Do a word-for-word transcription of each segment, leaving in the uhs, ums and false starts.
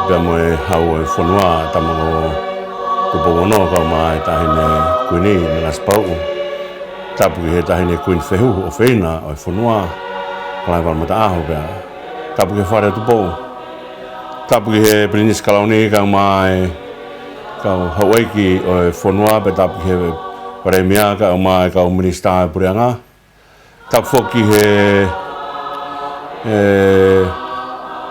Pea mo e hau ʻo e fonua, tama ko Tupou Ono, kae ʻumaʻā e Taʻahine Kuini Nanasipauʻu. Tapu ki he Taʻahine Kuini Fehuhu ʻofeina ʻo e fonua, Kalaevala Mataʻaho pea. Tapu ki he Fale ʻo Tupou. Tapu ki he Pilinisi Kalauni kae ʻumaʻā e kau houʻeiki ʻo e fonua, pea tapu ki he Palēmia kae ʻumaʻā e kau minisitā ʻo e puleʻanga. Tapu foki ki he, e,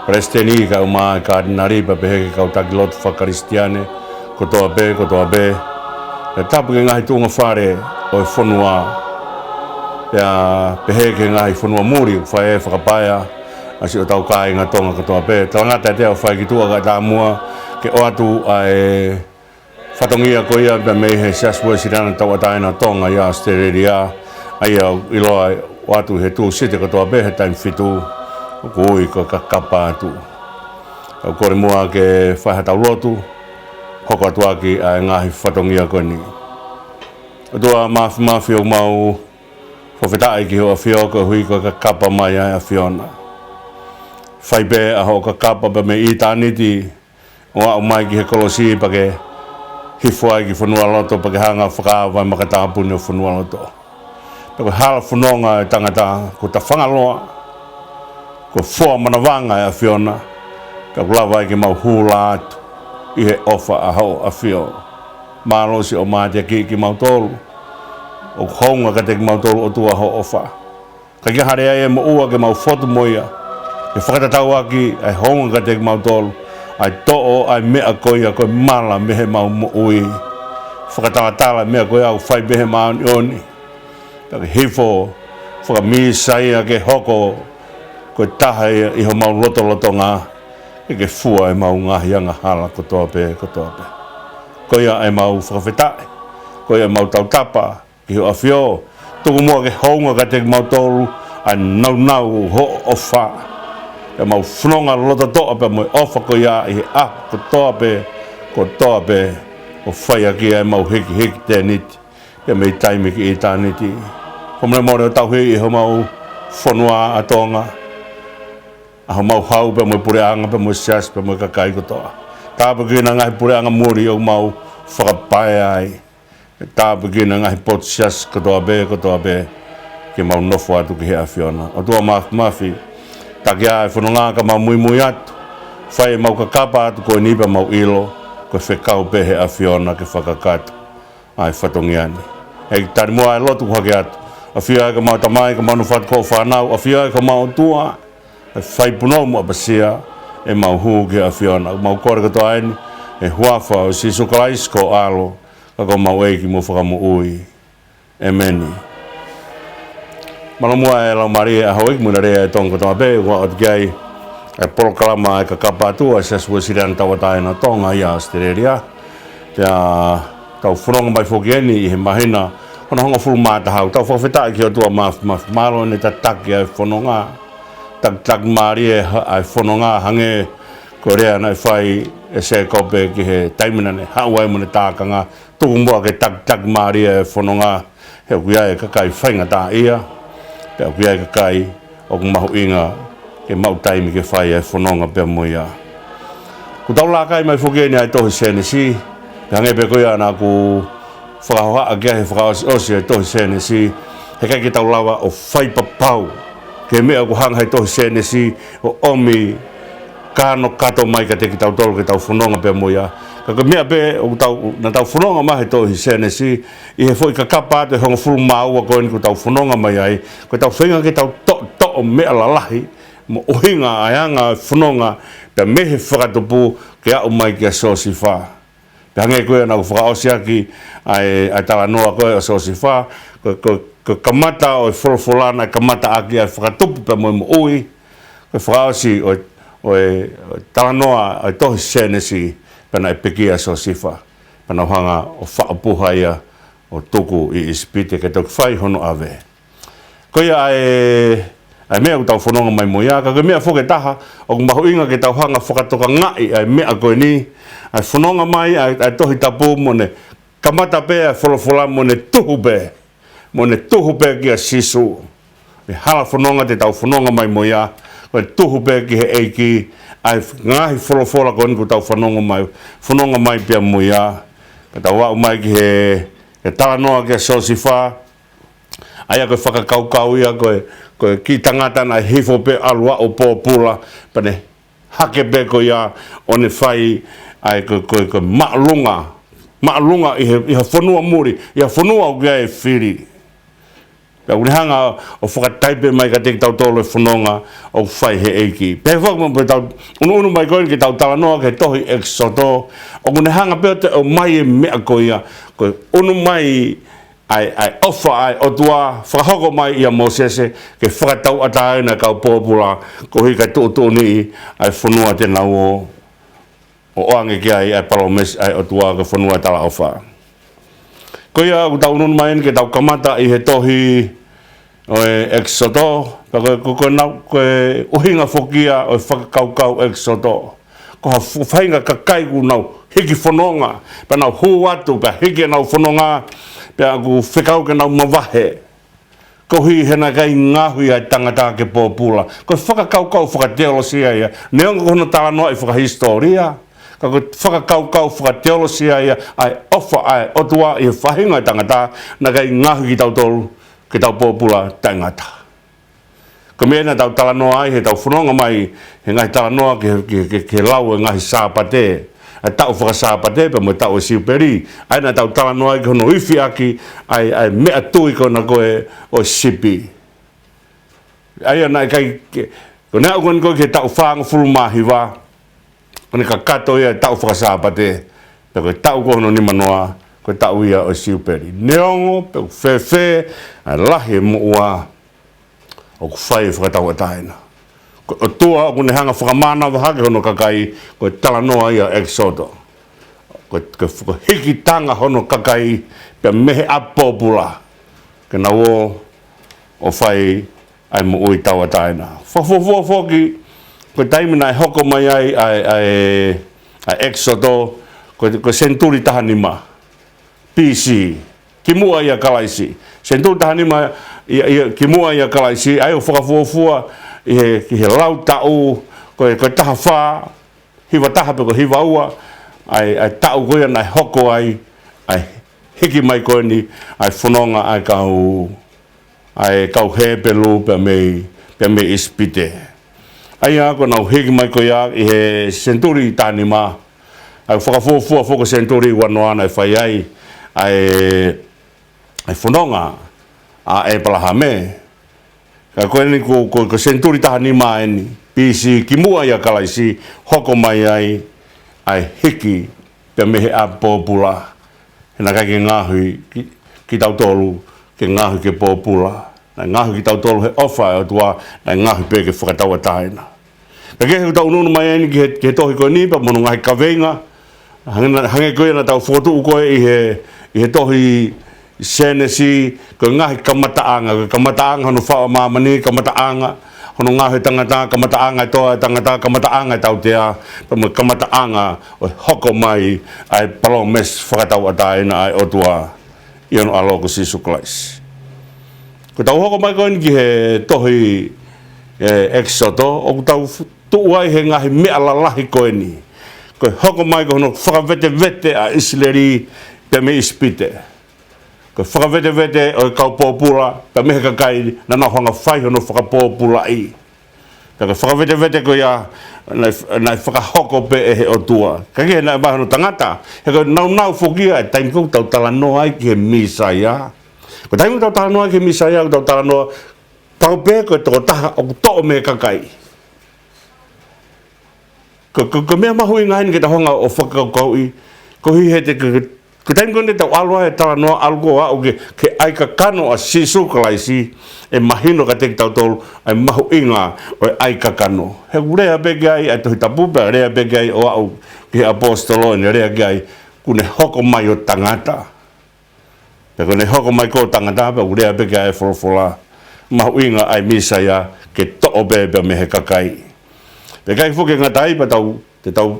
Palesiteni kae ʻumaʻā e Katinali, pea pehē ki he kau taki lotu fakakalisitiane kotoa pē, kotoa pē. Pea tapu ki he ngaahi tuʻunga fale ʻo e fonua, pea pehē ki he ngaahi fonua muli ʻoku fai ai e fakapaea ʻa siʻotau kāinga Tonga kotoa pē. Talangata ʻiate au ʻo fai ki tuʻa kae ʻatā muʻa ke ʻoatu ʻa e fatongia ko ia pea mei he Siasi Uēsiliana Tauʻatāina ʻo Tonga ʻi ʻAositelēlia, ʻa ia ʻoku ʻiloa ʻoatu he Tūsite kotoa pē he taimi fitu, ʻoku ui ko e kakapa atu. Kau kole muʻa ke fai haʻatau lotu, hoko atu ʻaki ʻa e ngaahi fatongia ko eni. ʻOtua Māfimafi, ʻoku mau fakafetaʻi ki hoʻo ʻAfio koeʻuhi ko e kakapa mai ʻa e ʻAfiona. Fai pē ʻa hoʻo kakapa pea mei ʻitāniti, ʻo aʻu mai ki he kolosi pea ke hifo ai ki fonualoto pea ke hanga ʻo fakaava e makatāpuni ʻo fonualoto. Pea ko e hala fononga ʻo e tangata, ko e tafanga loa, ko e foa manavanga ʻa e ʻAfiona, pea ʻoku lava ai ke mau hū lā atu ʻi he ʻofa ʻa hoʻo ʻAfio. Mālō siʻo mateakiʻi kimautolu, ʻoku hounga kiate kimautolu ʻOtua hoʻo ʻofa. Ka ʻikai ha lea ia ʻe moʻua ke mau fotu mo ia, ke fakatatau ʻaki ʻa e hounga kiate kimautolu, ʻa e toʻo ʻa e meʻa ko ia ko e mala mei heʻemau moʻui. Fakatalatala e meʻa ko ia ʻoku fai mei he māʻoniʻoni. Pea ke hifo, fakamisa ia ke hoko ko e taha ia ʻi homau lotolotonga, ke ke fua ʻemau ngaahi angahala kotoa pē, kotoa pē. Ko ia ʻemau fakafetaʻi, ko ia ʻemau tautapa, ki hoʻo ʻAfio, tuku muʻa ke hounga kiate kimautolu ʻa e nāunau hoʻo ʻofa. Pea mau fononga lototoʻa pea mo e ʻofa ko ia ʻi he ʻaho kotoa pē, kotoa pē, ʻo fai ʻaki ʻemau hikihiki tēniti, pea mei taimi ki ʻitāniti. Fakamolemole ʻo tauhi ʻi homau fonua ʻa Tonga, ʻa homau hau pea mo e puleʻanga pea mo e siasi pea mo e kakai kotoa. Tāpuekina e ngaahi puleʻanga muli ʻoku mau fakapaea ai. Tāpuekina e ngaahi potu siasi kotoa pē, kotoa pē, ke mau nofo atu ki he ʻAfiona. ʻOtua Māfimafi, taki ā e fononga ka mau muimui atu. Fai ʻemau kakapa atu ko eni pea mau ʻilo, ko e fekau pē he ʻAfiona ke fakakakato ʻa e fatongia ni. ʻEiki, tali muʻa e lotu ʻoku hake atu. ʻAfio ā ki homau tamai, ka mau nofo atu ko hoʻo fānau, ʻafio ā ki homau ʻOtua, ʻa e fai punou mo ʻapasia ʻemau hū ki he ʻAfiona. Mau kole kotoa eni, ʻi he huafa ʻo Sīsū Kalaisi ko ho ʻAlo, ka ko homau ʻEiki mo Fakamoʻui. ʻĒmeni. Mālō muʻa e laumālie ʻa houʻeiki mo e lea ʻa e Tonga kotoa pē, ʻoku ʻoatu ki ai e polokalama ʻa e kakapa atu ʻa e Siasi Uēsiliana Tauʻatāina ʻo Tonga ʻi ʻAositelēlia. Pea tau fononga mai foki eni ʻi he māhina hono hongofulu mā taha. Tau fakafetaʻi ki he ʻOtua Māfimafi, mālō ʻene tataki ʻa e fononga. Takitaki mālie ʻa e fononga hangē ko e lea naʻe fai ʻe Sēkope ki he taimi naʻa ne haʻu ai mo ʻene tākanga. Tuku muʻa ke takitaki mālie e fononga, he ʻoku ʻi ai e kakai faingataʻaʻia, pea ʻoku ʻi ai e kakai ʻoku mahuʻinga ke maʻu taimi ke fai e fononga pea mo ia. Kuo tau laka mai foki eni ʻa e tohi Sēnesi, pea hangē pē ko ia naʻa ku fakahohaʻa ki ai he fakaʻosiʻosi e tohi Sēnesi, heʻikai ke tau lava ʻo fai papau ki he meʻa ʻoku hanga he tohi Sēnesi ʻo ʻomi kanokato mai kiate kitautolu ke tau fononga pea mo ia. Ka ko e meʻa pē ʻoku tau, naʻa tau fononga mai he tohi Sēnesi, ʻi he foʻi kakapa atu ʻe hongofulu mā ua ko eni kuo tau fononga mai ai, ko ʻetau feinga ke tau toʻotoʻo meʻa lalahi, mo e ʻuhinga ʻa e anga e fononga, pea mei he fakatupu ke aʻu mai kia Siosifa. Pea hangē ko ia naʻa ku fakaʻosi ʻaki ʻa e, ʻa e talanoa ko ē ʻo Siosifa, ko, ko, ko e kamata ʻo e folofola naʻe kamata ʻaki ʻa e fakatupu pea mo e moʻui, ko e fakaʻosi ʻo e, ʻo e, ʻo e talanoa ʻo e tohi Sēnesi, pea naʻe pekia ʻa Siosifa, pea nau hanga ʻo faʻu puha ia ʻo tuku ʻi ʻIsipite ke toki fai hono ʻave. Ko ia ʻa e, ʻa e meʻa ʻoku tau fononga mai mo ia, ka ko e meʻa foki ʻe taha ʻoku mahuʻinga ke tau hanga ʻo fakatokangaʻi ʻa e meʻa ko eni, ʻa e fononga mai ʻa e, ʻa e Tohi Tapu mo ʻene kamata pē ʻa e folofola mo ʻene tuhu pē, mo ʻene tuhu pē kia Sīsū. ʻI he hala fononga te tau fononga mai mo ia, ko e tuhu pē ki he ʻEiki, ʻa e ngaahi folofola ko eni kuo tau fanongo mai, fononga mai pea mo ia. Ka tau aʻu mai ki he, he talanoa kia Siosifa, ʻa ia ko e fakakaukau ia ko e, ko e kiʻi tangata naʻe hifo pē ʻalu ʻo pōpula, pea ne hake pē ko ia ʻo ne fai ʻa e ko e, ko e, ko e māʻolunga, māʻolunga ʻi he, ʻi ha fonua muli, ʻi ha fonua ʻoku ʻi ai e fili. Pea ʻoku ne hanga ʻo fakataipe mai kiate kitautolu e fononga ʻoku fai he ʻEiki. Pea foki mo pea tau ʻunuʻunu mai ko eni ke tau talanoa ki he tohi ʻEkisoto, ʻoku ne hanga pē ʻo toe ʻomai e meʻa ko ia, ko e ʻunu mai ʻa e, ʻa e ʻofa ʻa e ʻOtua, fakahoko mai ʻia Mōsese, ke fakatauʻatāina e kau pōpula, koeʻuhi kae tuʻutuʻuni ʻa e fonua te nau ō, ʻo ʻoange ki ai ʻa e palōmesi ʻa e ʻOtua ko e fonua talaʻofa. Ko ia ʻoku tau ʻunuʻunu mai eni ke tau kamata ʻi he tohi ʻo e ʻEkisoto, pea ko e, ko e, ko e nau, ko e ʻuhinga foki ia ʻo e fakakaukau ʻEkisoto. Ko ha fu-, faʻahinga kakai kuo nau hiki fononga, pea nau hū atu, pea hiki ʻenau fononga, pea ʻoku fekau ke nau mavahe. Koeʻuhi he naʻe ʻikai ngaohi ʻa e tangata ke pōpula. Ko e fakakaukau fakateolosia ia. Neongo ko hono talanoaʻi fakahisitōlia, ka ko e fakakaukau fakateolosia ia, ʻa e ʻofa ʻa e ʻOtua ʻi he faʻahinga ʻo e tangata, naʻe ʻikai ngaohi kitautolu ke tau pōpula taʻengata. Ko e meʻa naʻa tau talanoa ai, heʻetau fononga mai, he ngaahi talanoa ki he, ki he, ki he, ki he lau e ngaahi Sāpate, ʻa e taʻu fakaSāpate, pea mo e taʻu ʻo e Siupeli. ʻA ia naʻa tau talanoa ai ki hono ifi ʻaki ʻa e, ʻa e meʻatui ko ena ko ē ʻo e sipi. ʻA ia naʻe ʻikai ke, ko ʻene aʻu ko eni ko ē ki he taʻu fāngofulu mā hiva, ʻo ne kakato ia e taʻu fakaSāpate, pea ko e taʻu ko hono nimanoa, ko e taʻu ia ʻo e Siupeli. Neongo pe ʻoku fēfē ʻa e lahi e moʻua, ʻoku fai e fakatauʻatāina. Ko e ʻOtua ʻoku ne hanga fakamānava hake hono kakai, ko e talanoa ia ʻEkisoto. Ko e, ko e, ko e hikitanga hono kakai, pea mei he ʻapi pōpula, ke nau ō ʻo fai ʻa e moʻui tauʻatāina. Fakafuofua foki, ko e taimi naʻe hoko mai ai ʻa e, ʻa e, ʻa e ʻEkisoto, ko e, ko e senituli taha nima, B C, kimuʻa ʻia Kalaisi. Senituli taha nima ʻia, ʻia, kimuʻa ʻia Kalaisi, ʻa ia ʻoku fakafuofua ʻi he, ki he lau taʻu, ko e, ko e taha fā, hiva taha pe ko e hiva ua, ʻa e, ʻa e taʻu ko ia naʻe hoko ai ʻa e hiki mai ko eni ʻa e fononga ʻa e kau, ʻa e kau Hepelū pea mei, pea mei ʻIsipite. ʻA ia ko ʻenau hiki mai ko ia ʻi he senituli taha nima, ʻa ia ʻoku fakafuofua foki ko e senituli ua noa naʻe fai ai ʻa e, ʻa e fononga ʻa ʻĒpalahame. Ka ko eni ko, ko, ko e senituli taha nima eni, B C, kimuʻa ʻia Kalaisi, hoko mai ai ʻa e hiki pea mei he ʻapi pōpula. He naʻe ʻikai ke ngaohi ki, kitautolu ke ngaohi ke pōpula. Naʻe ngaohi kitautolu he ʻofa ʻa e ʻOtua, naʻe ngaohi pē ke fakatauʻatāina. Ka ko e ʻuhinga ʻoku tau ʻunuʻunu mai eni ki he, ki he tohi ko eni, pea mo hono ngaahi kaveinga, hangē, hangē ko ia naʻa tau fokotuʻu ko ē ʻi he, ʻi he tohi Sēnesi, ko e ngaahi kamataʻanga, ko e kamataʻanga hono faʻu ʻa māmani, kamataʻanga hono ngaohi e tangata, kamataʻanga e toa ʻo e tangata, kamataʻanga e tautea, pea mo e kamataʻanga ʻo e hoko mai ʻa e palōmesi fakatauʻatāina ʻa e ʻOtua ʻi hono ʻAlo ko Sīsū Kalaisi. Ko ʻetau hoko mai ko eni ki he tohi, ē, ʻEkisoto, ʻoku tau fu-, tuʻu ai he ngaahi meʻa lalahi ko eni. Ko e hoko mai ko hono fakavetevete ʻa ʻIsileli pea mei ʻIsipite. Ko e fakavetevete ʻo e kau pōpula pea mei he kakai naʻa nau hanga ʻo fai hono fakapōpulaʻi. Pea ko e fakavetevete ko ia naʻe, naʻe fakahoko pē ʻe he ʻOtua. Ka ʻikai ke naʻe ʻomai hono tangata. He ko e nāunau foki ia e taimi ko ē ʻoku tau talanoa ai ki he Mīsaia. Ko e taimi ʻoku tau talanoa ai ki he Mīsaia, ʻoku tau talanoa pau pē ko e tokotaha ʻoku toʻo mei he kakai. Ko, ko, ko e meʻa mahuʻinga eni ke tau hanga ʻo fakakaukauʻi, koeʻuhi he te, ko, ko, ko e taimi ko eni te tau ʻalu ai e talanoa ʻalu ko ē ʻo aʻu ki he, ki he ʻai kakano ʻa Sīsū Kalaisi, ʻe mahino kiate kitautolu ʻa e mahuʻinga ʻo e ʻai kakano. He ʻoku lea pē ki ai ʻa e Tohi Tapu, pea lea pē ki ai ʻo aʻu ki he ʻaposetolo, ʻene lea ki ai, kuo ne hoko mai ʻo tangata. Pea kuo ne hoko mai ko e tangata, pea ʻoku lea pē ki ai e folofola, mahuʻinga ʻa e Mīsaia ke toʻo pē pea mei he kakai. Pea ʻikai foki ke ngata ai, pea tau, te tau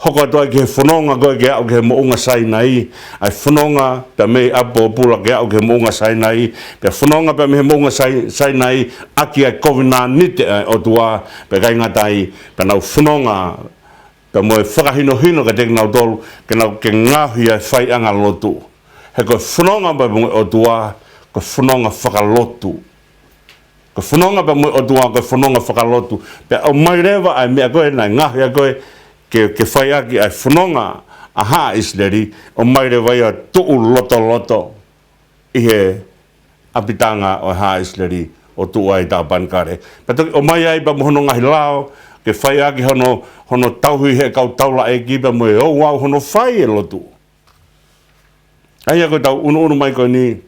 Hoko atu ai ki he fononga ko ē ke aʻu ki he moʻunga Sainai, ʻa e fononga pea mei ʻapi pōpula ke aʻu ki he moʻunga Sainai, pea fononga pea mei he moʻunga Sai-, Sainai, ʻaki ʻa e kovinānite ʻa e ʻOtua, pea ʻikai ngata ai, pea nau fononga, pea mo e fakahinohino kiate kinautolu, ke nau ke ngaohi ʻa e faiʻanga lotu. He ko e fononga pea mo e ʻOtua, ko e fononga fakalotu. Ko e fononga pea mo e ʻOtua, ko e fononga fakalotu. Pea ʻomai leva ʻa e meʻa ko ē, naʻe ngaohi ʻa ko ē, ke, ke fai ʻaki ʻa e fononga ʻa Haʻa ʻIsileli, ʻomai leva ia tuʻu lotoloto ʻi he ʻapitanga ʻo Haʻa ʻIsileli, ʻo tuʻu ai Tāpanekale. Pea toki ʻomai ai pea mo hono ngaahi lao, ke fai ʻaki hono, hono tauhi he kau taulaʻeiki pea mo e ouau hono fai e lotu. ʻA ia ko ʻetau ʻunuʻunu mai ko eni,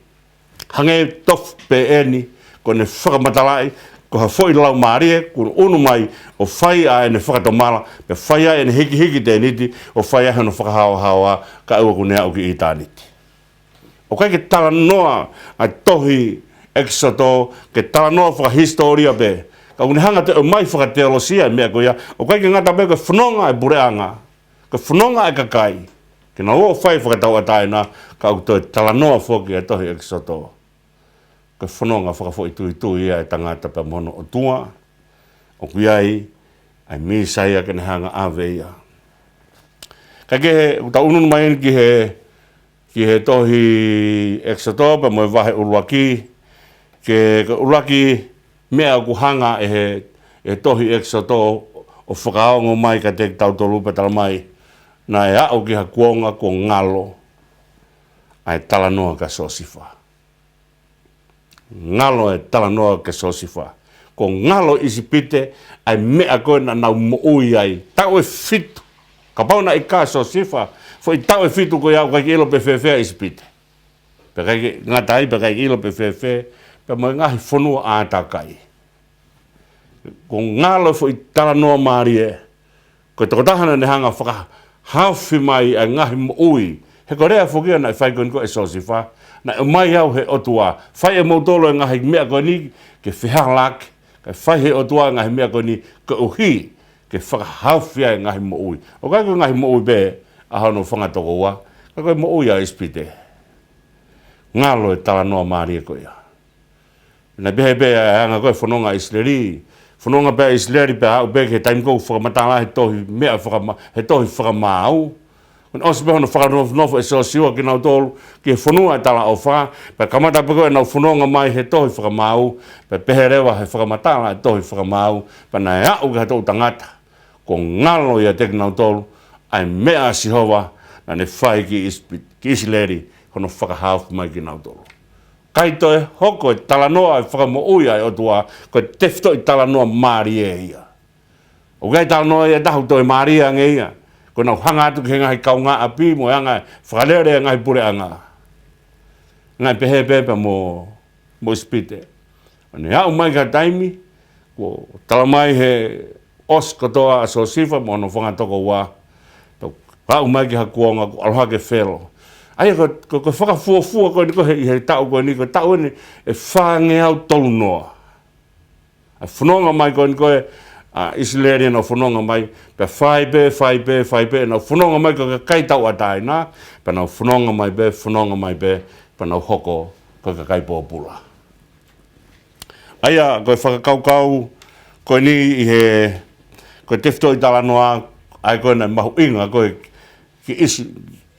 hangē tofu pē eni, ko ʻene fakamatalaʻi, ko ha foʻi laumālie, kuo ʻunu mai ʻo fai ʻa ʻene fakatomala, pea fai ʻa ʻene hikihiki tēniti, ʻo fai ʻa hono fakahaohaoa, kae ʻoua kuo ne aʻu ki ʻitāniti. ʻOku ʻikai ke talanoa ʻa e tohi ʻEkisoto, ke talanoa fakahisitōlia pē. Ka ʻoku ne hanga ʻo ʻomai fakateolosia e meʻa ko ia, ʻoku ʻikai ke ngata pē ko e fononga e puleʻanga, ko e fononga e kakai. Ke nau ō ʻo fai fakatauʻatāina, ka ʻoku toe talanoa foki e tohi ʻEkisoto. Ko e fononga fakafoʻituitui ia e tangata pea mo hono ʻOtua. ʻOku ʻi ai ʻa e Mīsaia ke ne hanga ʻo ʻave ia. Kae kehe, ʻoku tau ʻunuʻunu mai eni ki he, ki he tohi ʻEkisoto, pea mo e vahe ʻuluaki, ke, ke ʻuluaki meʻa ʻoku hanga ʻe he, ʻe he tohi ʻEkisoto ʻo fakaongo mai kiate kitautolu pea talamai, naʻe aʻu ki ha kuonga kuo ngalo ʻa e talanoa kia Siosifa. Ngalo e talanoa kia Siosifa. Kuo ngalo ʻi ʻIsipite ʻa e meʻa ko ē naʻa nau moʻui ai. Taʻu ʻe fitu. Kapau naʻe ʻikai ko Siosifa, foʻi taʻu ʻe fitu ko ia ʻoku ʻikai ke ʻilo pe fēfē ʻa ʻIsipite. Pea ʻikai ke ngata ai, pea ʻikai ke ʻilo pe fēfē, pea mo e ngaahi fonua ʻātakai. Kuo ngalo e foʻi talanoa mālie, ko e tokotaha naʻa ne hanga ʻo fakahaofi mai ʻa e ngaahi moʻui. He ko e lea foki ia naʻe fai ko eni ko ē ʻe Siosifa, naʻe ʻomai au ʻe he ʻOtua, fai ʻe moutolu e ngaahi meʻa ko eni ke fehālaaki, kae fai ʻe he ʻOtua e ngaahi meʻa ko eni koeʻuhi ke fakahaofi ai e ngaahi moʻui. ʻOku ʻikai ko e ngaahi moʻui pē ʻa hono fanga tokoua, ka ko e moʻui ʻa ʻIsipite. Ngalo e talanoa mālie ko ia. Naʻe pehē pē ʻa e anga ko ē e fononga ʻa ʻIsileli. Fononga pē ʻa ʻIsileli pea aʻu pē ki he taimi ko ē ʻoku fakamatala he tohi meʻa fakama-, he tohi fakamaau. Kuo ne ʻosi pē hono fakanofonofo ʻe Siosiua kinautolu ki he fonua ʻo e talaʻofa. Pea kamata pē ko ē ʻenau fononga mai he tohi fakamaau. Pea pehē leva he fakamatala e tohi fakamaau, pea naʻe aʻu ki ha toʻu tangata kuo ngalo ʻiate kinautolu ʻa e meʻa ʻa Sihova naʻa ne fai ki ʻIsipi-, ki ʻIsileli, hono fakahaofi mai kinautolu. ʻIkai toe hoko e talanoa e fakamoʻui ʻa e ʻOtua ko e tefitoʻi talanoa mālie ia. ʻOku ʻikai talanoa ia ʻe taha ʻoku toe mālie ange ia. Ko ʻenau hanga atu ki he ngaahi kaungāʻapi mo e anga e fakalele e ngaahi puleʻanga. Naʻe pehē pē pea mo, mo ʻIsipite. ʻO ne aʻu mai ki ha taimi, kuo talamai he ʻosi kotoa ʻa Siosifa mo hono fanga tokoua. Pea aʻu mai ki ha kuonga kuo ʻalu hake Felo. ʻA ia ko, ko, ko e fakafuofua ko eni ko ē he, he taʻu ko eni, ko e taʻu eni ʻe fāngeau tolunoa. ʻA e fononga mai ko eni ko ē ʻa ʻIsileli, ʻenau fononga mai, pea fai pē, fai pē, fai pē, ʻenau fononga mai ko e kakai tauʻatāina, pea nau fononga mai pē, fononga mai pē, pea nau hoko ko e kakai pōpula. ʻA ia, ko e fakakaukau ko eni ʻi he, ko e tefitoʻi talanoa, ʻa ia ko ē naʻe mahuʻinga ko ē ki ʻIsi-,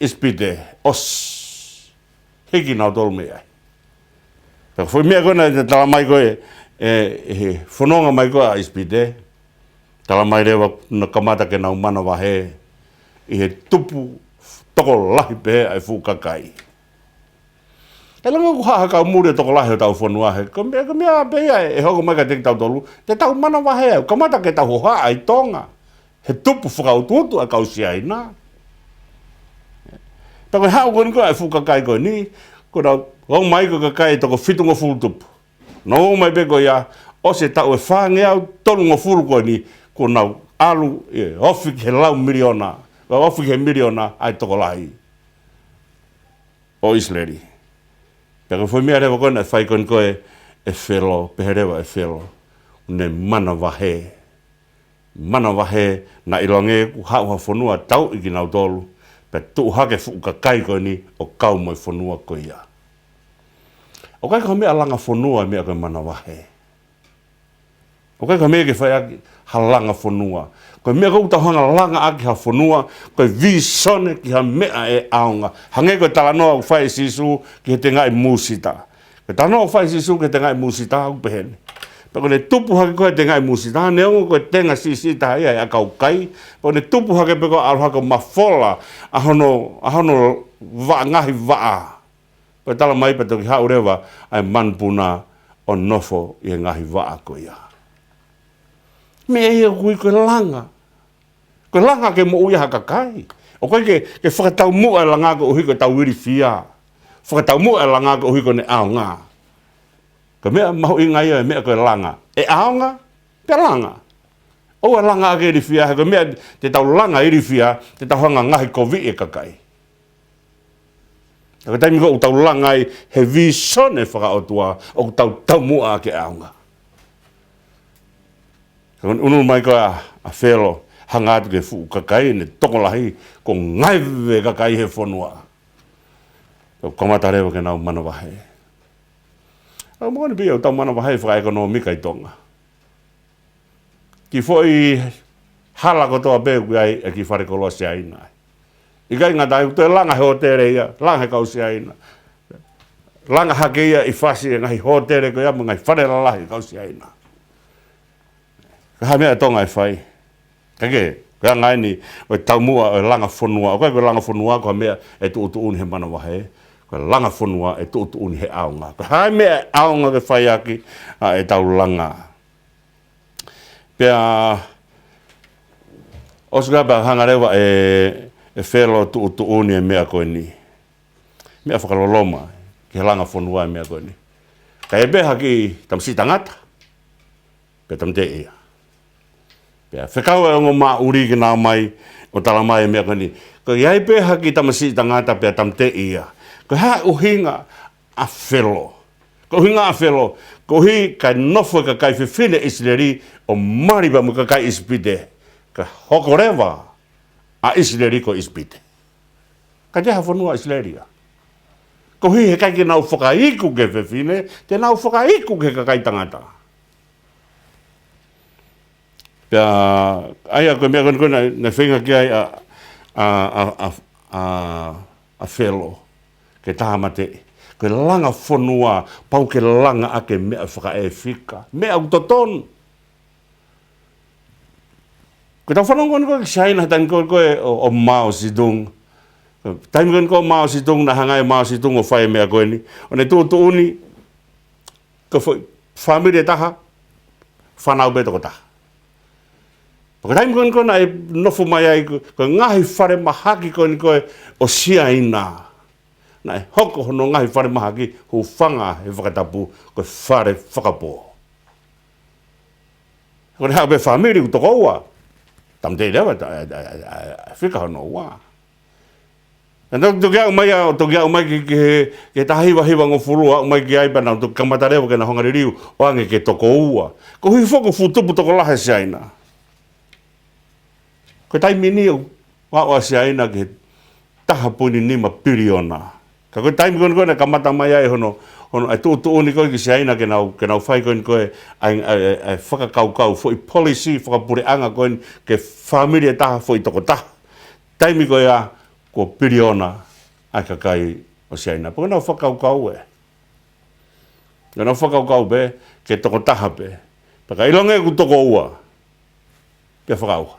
ʻIsipite, ʻosi hiki kinautolu mei ai. Pea ko e foʻi meʻa ko ē naʻe talamai ko ē, ʻe, ʻe he fononga mai ko ē ʻa ʻIsipite, talamai leva naʻe kamata ke nau manavahē ʻi he tupu tokolahi pē ʻa e fuʻu kakai. ʻE langa ʻoku haʻa ha kau muli ʻo tokolahi hotau fonua he, ko e meʻa, ko e meʻa pē ia ʻe hoko mai kiate kitautolu, te tau manavahē, kamata ke tau hohaʻa ʻi Tonga he tupu fakautuutu ʻa e kau Siaina. Pea ko e haʻu ko eni ko ē ʻa e fuʻu kakai ko eni, kuo nau ō mai ko e kakai ʻe toko fitungofulu tupu. Nau ō mai pē ko ia, ʻosi e taʻu ʻe fāngeau tolungofulu ko eni, kuo nau ʻalu ʻo ofi ki he lau miliona, ʻo ofi ki he miliona ʻa e tokolahi ʻo ʻIsileli. Pea ko e foʻi meʻa leva ko ē naʻe fai ko eni ko ē ʻe Felo, pehē leva ʻe Felo, ʻoku ne manavahē. manavahē, naʻe ʻiloange kuo haʻu ha fonua tauʻi kinautolu, pea tuʻu hake fuʻu kakai ko eni ʻo kau mo e fonua ko ia. ʻOku ʻikai ko ha meʻa langa fonua e meʻa ko e manavahē. ʻOku ʻikai ko ha meʻa ke fai ʻaki ha langa fonua. Ko e meʻa ʻoku tau hanga langa ʻaki ha fonua, ko e vīsone ki ha meʻa ʻe ʻaonga. Hangē ko e talanoa ʻoku fai ʻe Sīsū ki he tengaʻi mūsita. Ko e talanoa ʻoku fai ʻe Sīsū ki he tengaʻi mūsita ʻoku pehē ni. Pea ko ʻene tupu hake ko ē tengaʻi mūsita, neongo ko e tenga siʻisiʻi taha ia ʻa e ʻakau kai, pea ko ʻene tupu hake pē ko ē ʻalu hake ʻo mafola ʻa hono, ʻa hono vaʻa, ngaahi vaʻa. Pea talamai pea toki haʻu leva ʻa e manupuna ʻo nofo ʻi he ngaahi vaʻa ko ia. Meʻa ia ʻoku ui ko e langa. Ko e langa ke moʻui ha kakai. ʻOku ʻikai ke, ke fakataumuʻa e langa koeʻuhi ko ʻetau ilifia. Fakataumuʻa e langa koeʻuhi ko ʻene ʻaonga. Ko e meʻa mahuʻinga ia e meʻa ko e langa. ʻE ʻaonga, pea langa. ʻOua ʻe langa ʻaki e ilifia, he ko e meʻa te tau langa ilifia, te tau hanga ngaohikoviʻi e kakai. Ka ko e taimi ko ē ʻoku tau langa ai he vīsone fakaʻotua, ʻoku tau taumuʻa ʻaki e ʻaonga. Ka ko ʻene ʻunu mai ko ē ʻa, ʻa Felo, hanga atu ki he fuʻu kakai ʻene tokolahi, ko e ngaive kakai he fonua. Ka ʻoku kamata leva ke nau manavahē. ʻOku moʻoni pē ia ʻoku tau manavahē fakaʻekonōmika ʻi Tonga. Kiʻi foʻi hala kotoa pē ʻoku ʻi ai e kiʻi falekoloa Siaina. ʻIkai ngata ai, ʻoku toe langa he hōtele ia, langa he kau Siaina. Langa hake ia ʻi fasi e ngaahi hōtele ko ia mo e ngaahi fale lalahi e kau Siaina. Ko e hā e meʻa ʻa Tonga ʻe fai? Ka ke, ko e anga eni ʻo e taumuʻa ʻo e langa fonua. ʻOku ʻikai ko e langa fonua ko ha meʻa ʻe tuʻutuʻuni he manavahē. Ko e langa fonua ʻe tuʻutuʻuni he ʻaonga. Ko e hā e meʻa ʻe ʻaonga ke fai ʻaki ʻa ʻetau langa. Pea, ʻosi ko ia pea hanga leva ʻe, ʻe Felo ʻo tuʻutuʻuni e meʻa ko eni. Meʻa fakaloloma ki he langa fonua e meʻa ko eni. Ka ʻi ai pē ha kiʻi tamasiʻi tangata, pea tāmateʻi ia. Pea fekau e ongo māʻuli ke nau ō mai ʻo talamai e meʻa ko eni. Ka ʻi ai pē ha kiʻi tamasiʻi tangata pea tāmateʻi ia. Ko e hā e ʻuhinga ʻa Felo? Ko e ʻuhinga ʻa Felo, koeʻuhi kae nofo e kakai fefine ʻIsileli ʻo mali pea mo e kakai ʻIsipite, kae hoko leva ʻa ʻIsileli ko ʻIsipite. ʻIkai toe ha fonua ʻIsileli ia. Koeʻuhi he ʻikai ke nau fakaiku ki he fefine, te nau fakaiku ki he kakai tangata. Pea, ʻa ia ko e meʻa ko eni ko ē naʻe, naʻe feinga ki ai ʻa, ʻa, ʻa, ʻa, ʻa, ʻa Felo ke tāmateʻi. Ko e langa fonua, pau ke langa ʻaki e meʻa fakaʻefika. Meʻa ʻoku totonu. Ko ʻetau fanongo ko eni ko ē ki Siaina he taimi ko ē ko ē ʻo, ʻo Mao Zedong. Taimi ko eni ko ē ʻo Mao Zedong, naʻe hanga ʻe Mao Zedong ʻo fai e meʻa ko eni. ʻO ne tuʻutuʻuni, ko e foʻi fāmili ʻe taha, fānau pē toko taha. Pea ko e taimi ko eni ko ē naʻe nofo mai ai ko, ko e ngaahi falemahaki ko eni ko ē ʻo Siaina. Naʻe hoko hono ngaahi falemahaki, hūfanga he fakatapu, ko e fale fakapō. Ko ʻene haʻu pē fāmili ʻoku toko ua. Tāmateʻi leva, ta-, a, a, a, a, fika hono ua. Naʻe toki aʻu mai ia, toki aʻu mai ki, ki he, ki he taha hiva hiva ngofulu, aʻu mai ki ai pea nau toki kamata leva ke nau hanga liliu, ʻo ange ke toko ua. Koeʻuhi foki ʻoku fuʻu tupu tokolahi ʻa Siaina. Ko e taimi ni ʻoku aʻu ʻa Siaina ki he taha poini nima piliona. Ka ko e taimi ko eni ko ē naʻe kamata mai ai hono, hono ʻai tuʻutuʻuni ko ē ki Siaina ke nau, ke nau fai ko eni ko ē ʻai, ʻai, ʻai, ʻai fakakaukau, foʻi policy fakapuleʻanga ko eni ki he fāmili ʻe taha foʻi toko taha. Taimi ko ia kuo piliona ʻa e kakai ʻo Siaina. Pea ko ʻenau fakakaukau ē. Ko ʻenau fakakaukau pē, ke toko taha pē. Pea ka ʻilonga ʻoku toko ua, pea fakaʻauha.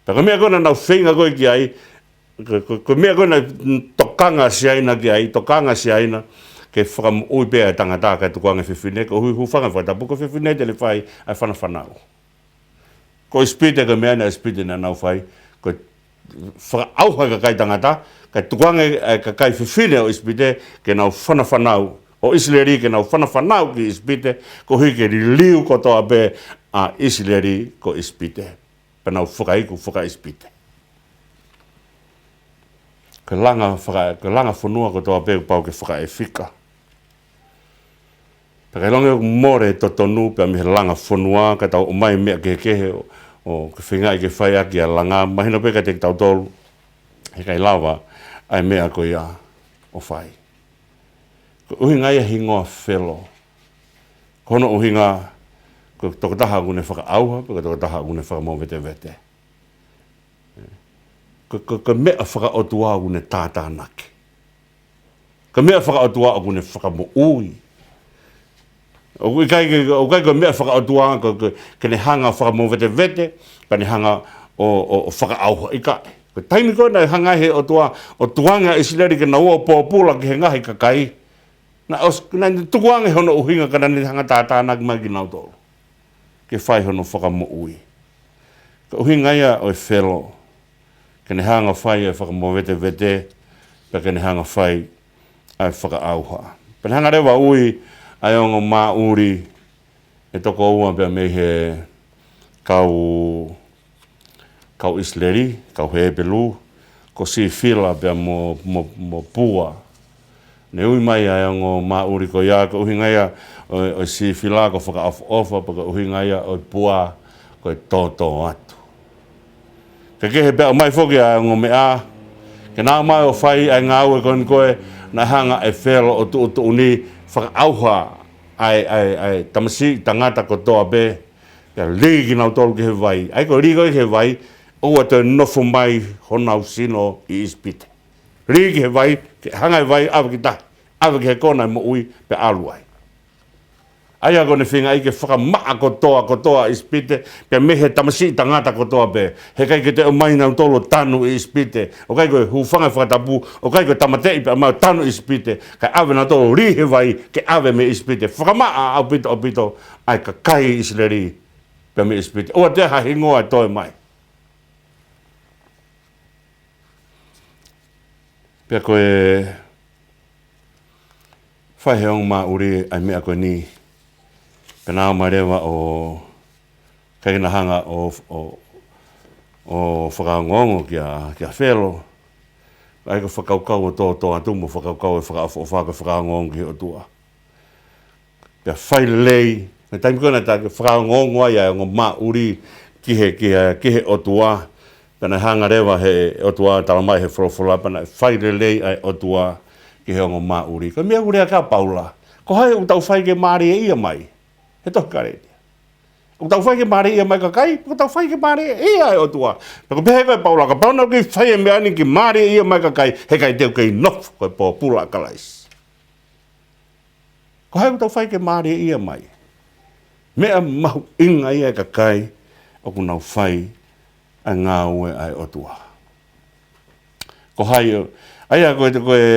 Pea ko e meʻa ko ē naʻa nau feinga ko ē ki ai, ko, ko, ko e meʻa ko ē naʻe tokanga Siaina ki ai, tokanga Siaina, ke fakamoʻui pē ʻa e tangata kae tukuange fefine, koeʻuhi hūfanga he fakatapu ko e fefine te ne fai ʻa e fanafanau. Ko ʻIsipite ko e meʻa naʻe ʻIsipite naʻa nau fai, ko e fakaʻauha e kakai tangata, kae tukuange e kakai fefine ʻo ʻIsipite, ke nau fanafanau, ʻo ʻIsileli ke nau fanafanau ki ʻIsipite, koeʻuhi ke liliu kotoa pē ʻa ʻIsileli ko ʻIsipite. Pea nau fakaiku fakaʻIsipite. Ko e langa faka-, ko e langa fonua kotoa pē pau ke fakaʻefika. Pea ka ʻilonga ʻoku mole e totonu pea mei he langa fonua, ka tau ʻomai meʻa kehekehe ʻo, ʻo ke feingaʻi ke fai ʻaki ʻa e langa, mahino pē kiate kitautolu he ʻikai lava ʻa e meʻa ko ia ʻo fai. Ko e ʻuhinga ia e hingoa Felo. Ko hono ʻuhinga, ko e tokotaha ʻoku ne fakaʻauha, pe ko e tokotaha ʻoku ne fakamovetevete. Ko, ko, ko e meʻa fakaʻotua ʻoku ne tātānaki. Ko e meʻa fakaʻotua ʻoku ne fakamoʻui. ʻOku ʻikai ke, ʻoku ʻikai ko e meʻa fakaʻotua, ko, ko, ke ne hanga ʻo fakamovetevete, pea ne hanga ʻo, ʻo, ʻo fakaʻauha, ʻikai. Ko e taimi ko ē naʻe hanga he ʻOtua ʻo tukuange ʻa ʻIsileli ke nau ō ʻo pōpula ki he ngaahi kakai, naʻe ʻos-, naʻe tukuange hono ʻuhinga ka naʻa ne hanga ʻo tātānaki mai kinautolu ke fai hono fakamoʻui. Ko e ʻuhinga ia ʻo e Felo, ke ne hanga ʻo fai e fakamovetevete, pea ke ne hanga ʻo fai ʻa e fakaʻauha. Pea ne hanga leva ʻo ui ʻa e ongo māʻuli ʻe toko ua pea mei he kau, kau ʻIsileli, kau Hepelū, ko Sifila pea mo, mo, mo Pua. Ne ui mai ʻa e ongo māʻuli ko ia, ko e ʻuhinga ia ʻo, ʻo Sifila ko e fakaʻofoʻofa, pea ko e ʻuhinga ia ʻo Pua ko e tōtōatu. Kae kehe pea ʻomai foki ʻa e ongo meʻa, ke nau ō mai ʻo fai ʻa e ngāue ko eni ko ē, naʻe hanga ʻe Felo ʻo tuʻutuʻuni fakaʻauha ʻa e, ʻa e, ʻa e tamasiʻi tangata kotoa pē, pea lī kinautolu ki he vai. ʻA ia ko e lī ko ē ki he vai, ʻoua toe nofo mai honau sino ʻi ʻIsipite. Lī ki he vai, ke hanga ʻe he vai ʻave ki tahi, ʻave ki he kona ʻo e moʻui, pea ʻalu ai. ʻA ia ko ʻene feingaʻi ke fakamaʻa kotoa, kotoa ʻIsipite, pea mei he tamasiʻi tangata kotoa pē. He ʻikai ke toe ʻomai nautolu ʻo tanu ʻi ʻIsipite. ʻOku ʻikai ko e hūfanga he fakatapu, ʻoku ʻikai ko e tāmateʻi pea mau tanu ʻi ʻIsipite. Kae ʻave nautolu lī he vai, ke ʻave mei ʻIsipite. Fakamaʻa ʻaupito, ʻaupito, ʻa e kakai ʻIsileli pea mei ʻIsipite. ʻOua toe ha hingoa ʻe toe mai. Pea ko e fai he ongo māʻuli ʻa e meʻa ko eni. Pea nau ō mai leva ʻo ʻikai ke nau hanga ʻo, ʻo, ʻo fakaongoongo kia, kia Felo. ʻA ia ko e fakakaukau ʻo tōtōatu mo e fakakaukau ʻo e fakaʻofoʻofa ko e fakaongoongo ki he ʻOtua. Pea fai lelei, he taimi ko ē naʻe fakaongoongo ai ʻa e ongo māʻuli ki he, ki he, ki he ʻOtua. Pea naʻe hanga leva he ʻOtua ʻo tala mai he folofola pea naʻe fai lelei ʻa e ʻOtua ki he ongo māʻuli. Ko e meʻa ʻoku lea ki ai ʻa Paula. Ko hai ʻoku tau fai ke mālieʻia mai? He tohi Kalētia. ʻOku tau fai ke mālieʻia mai e kakai, ʻoku tau fai ke mālieʻia ʻa e ʻOtua. Pea ko e pehē ko ē ʻa Paula, kapau naʻa ku kei fai e meʻa ni ke mālieʻia mai e kakai, he ʻikai te u kei nofo ko e pōpula ʻa Kalaisi. Ko hai ʻoku tau fai ke mālieʻia mai? Meʻa mahuʻinga ia ʻa e kakai ʻoku nau fai ʻa e ngāue ʻa e ʻOtua. Ko hai ʻo, ʻa ia ko e, ko e,